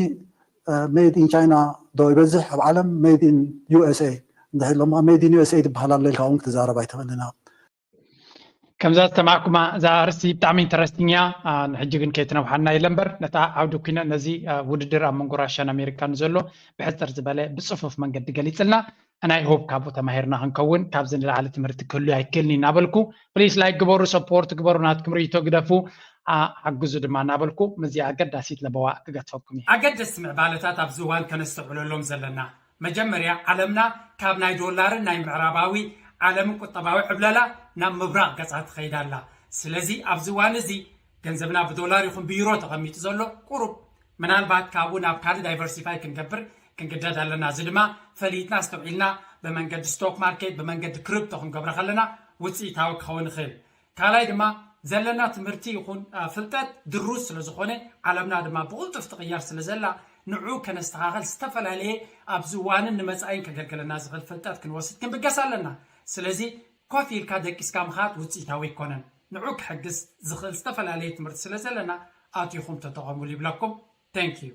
made in China ዶ ይበዝሕ ኣብ ዓለም made in USA እንድሕር ሎማ made in USA ዝበሃል ኣሎ ኢልካ እውን ክትዛረብ ኣይትኽእልን። ከምዛ ዝተማዕኩማ እዛ ኣርስቲ ብጣዕሚ interesting እያ። ንሕጂ ግን ከይትነውሓና የለ እምበር ነታ ዓውዲ ኩነ ነዚ ውድድር ኣብ መንጎ ራሽያን ኣሜሪካን ዘሎ ብሕፅር ዝበለ ብፅፉፍ መንገዲ ገሊፅልና። ናይ ሆፕ ካብኡ ተማሂርና ክንከውን ካብዚ ንላዕሊ ትምህርቲ ክህሉ ኣይክእልን እናበልኩ please like ግበሩ፣ support ግበሩ፣ ናትኩም ርእይቶ ግደፉ፣ ሓግዙ ድማ እናበልኩ ምስዚ ኣገዳሲት ለበዋ ክገድፈኩም እየ። ኣገደስቲ ምዕባለታት ኣብዚ እዋን ከነስተውዕለሎም ዘለና መጀመርያ ዓለምና ካብ ናይ ዶላርን ናይ ምዕራባዊ ዓለምን ቁጠባዊ ዕብለላ ናብ ምብራቕ ገጻ ትኸይድ ኣላ። ስለዚ ኣብዚ እዋን እዚ ገንዘብና ብዶላር ይኹን ብዩሮ ተቐሚጡ ዘሎ ቁሩብ ምናልባት ካብኡ ናብ ካልእ diversify ክንገብር ክንግደድ ኣለና። እዚ ድማ ፈሊጥና ኣስተውዒልና ብመንገዲ stock market ብመንገዲ crypto ክንገብሮ ከለና ውፅኢታዊ ክኸውን ይኽእል። ካልኣይ ድማ ዘለና ትምህርቲ ይኹን ፍልጠት ድሩት ስለዝኾነ ዓለምና ድማ ብቕልጡፍ ትቕየር ስለዘላ ንዑ ከነስተኻኸል ዝተፈላለየ ኣብዚ እዋንን ንመፃኢን ከገልግለና ዝኽእል ፍልጠት ክንወስድ ክንብገስ ኣለና። ስለዚ ኮፍ ኢልካ ደቂስካ ምኻድ ውፅኢታዊ ኣይኮነን። ንዑ ክሕግዝ ዝኽእል ዝተፈላለየ ትምህርቲ ስለዘለና ኣቲኹም ተጠቐሙሉ ይብለኩም። Thank you።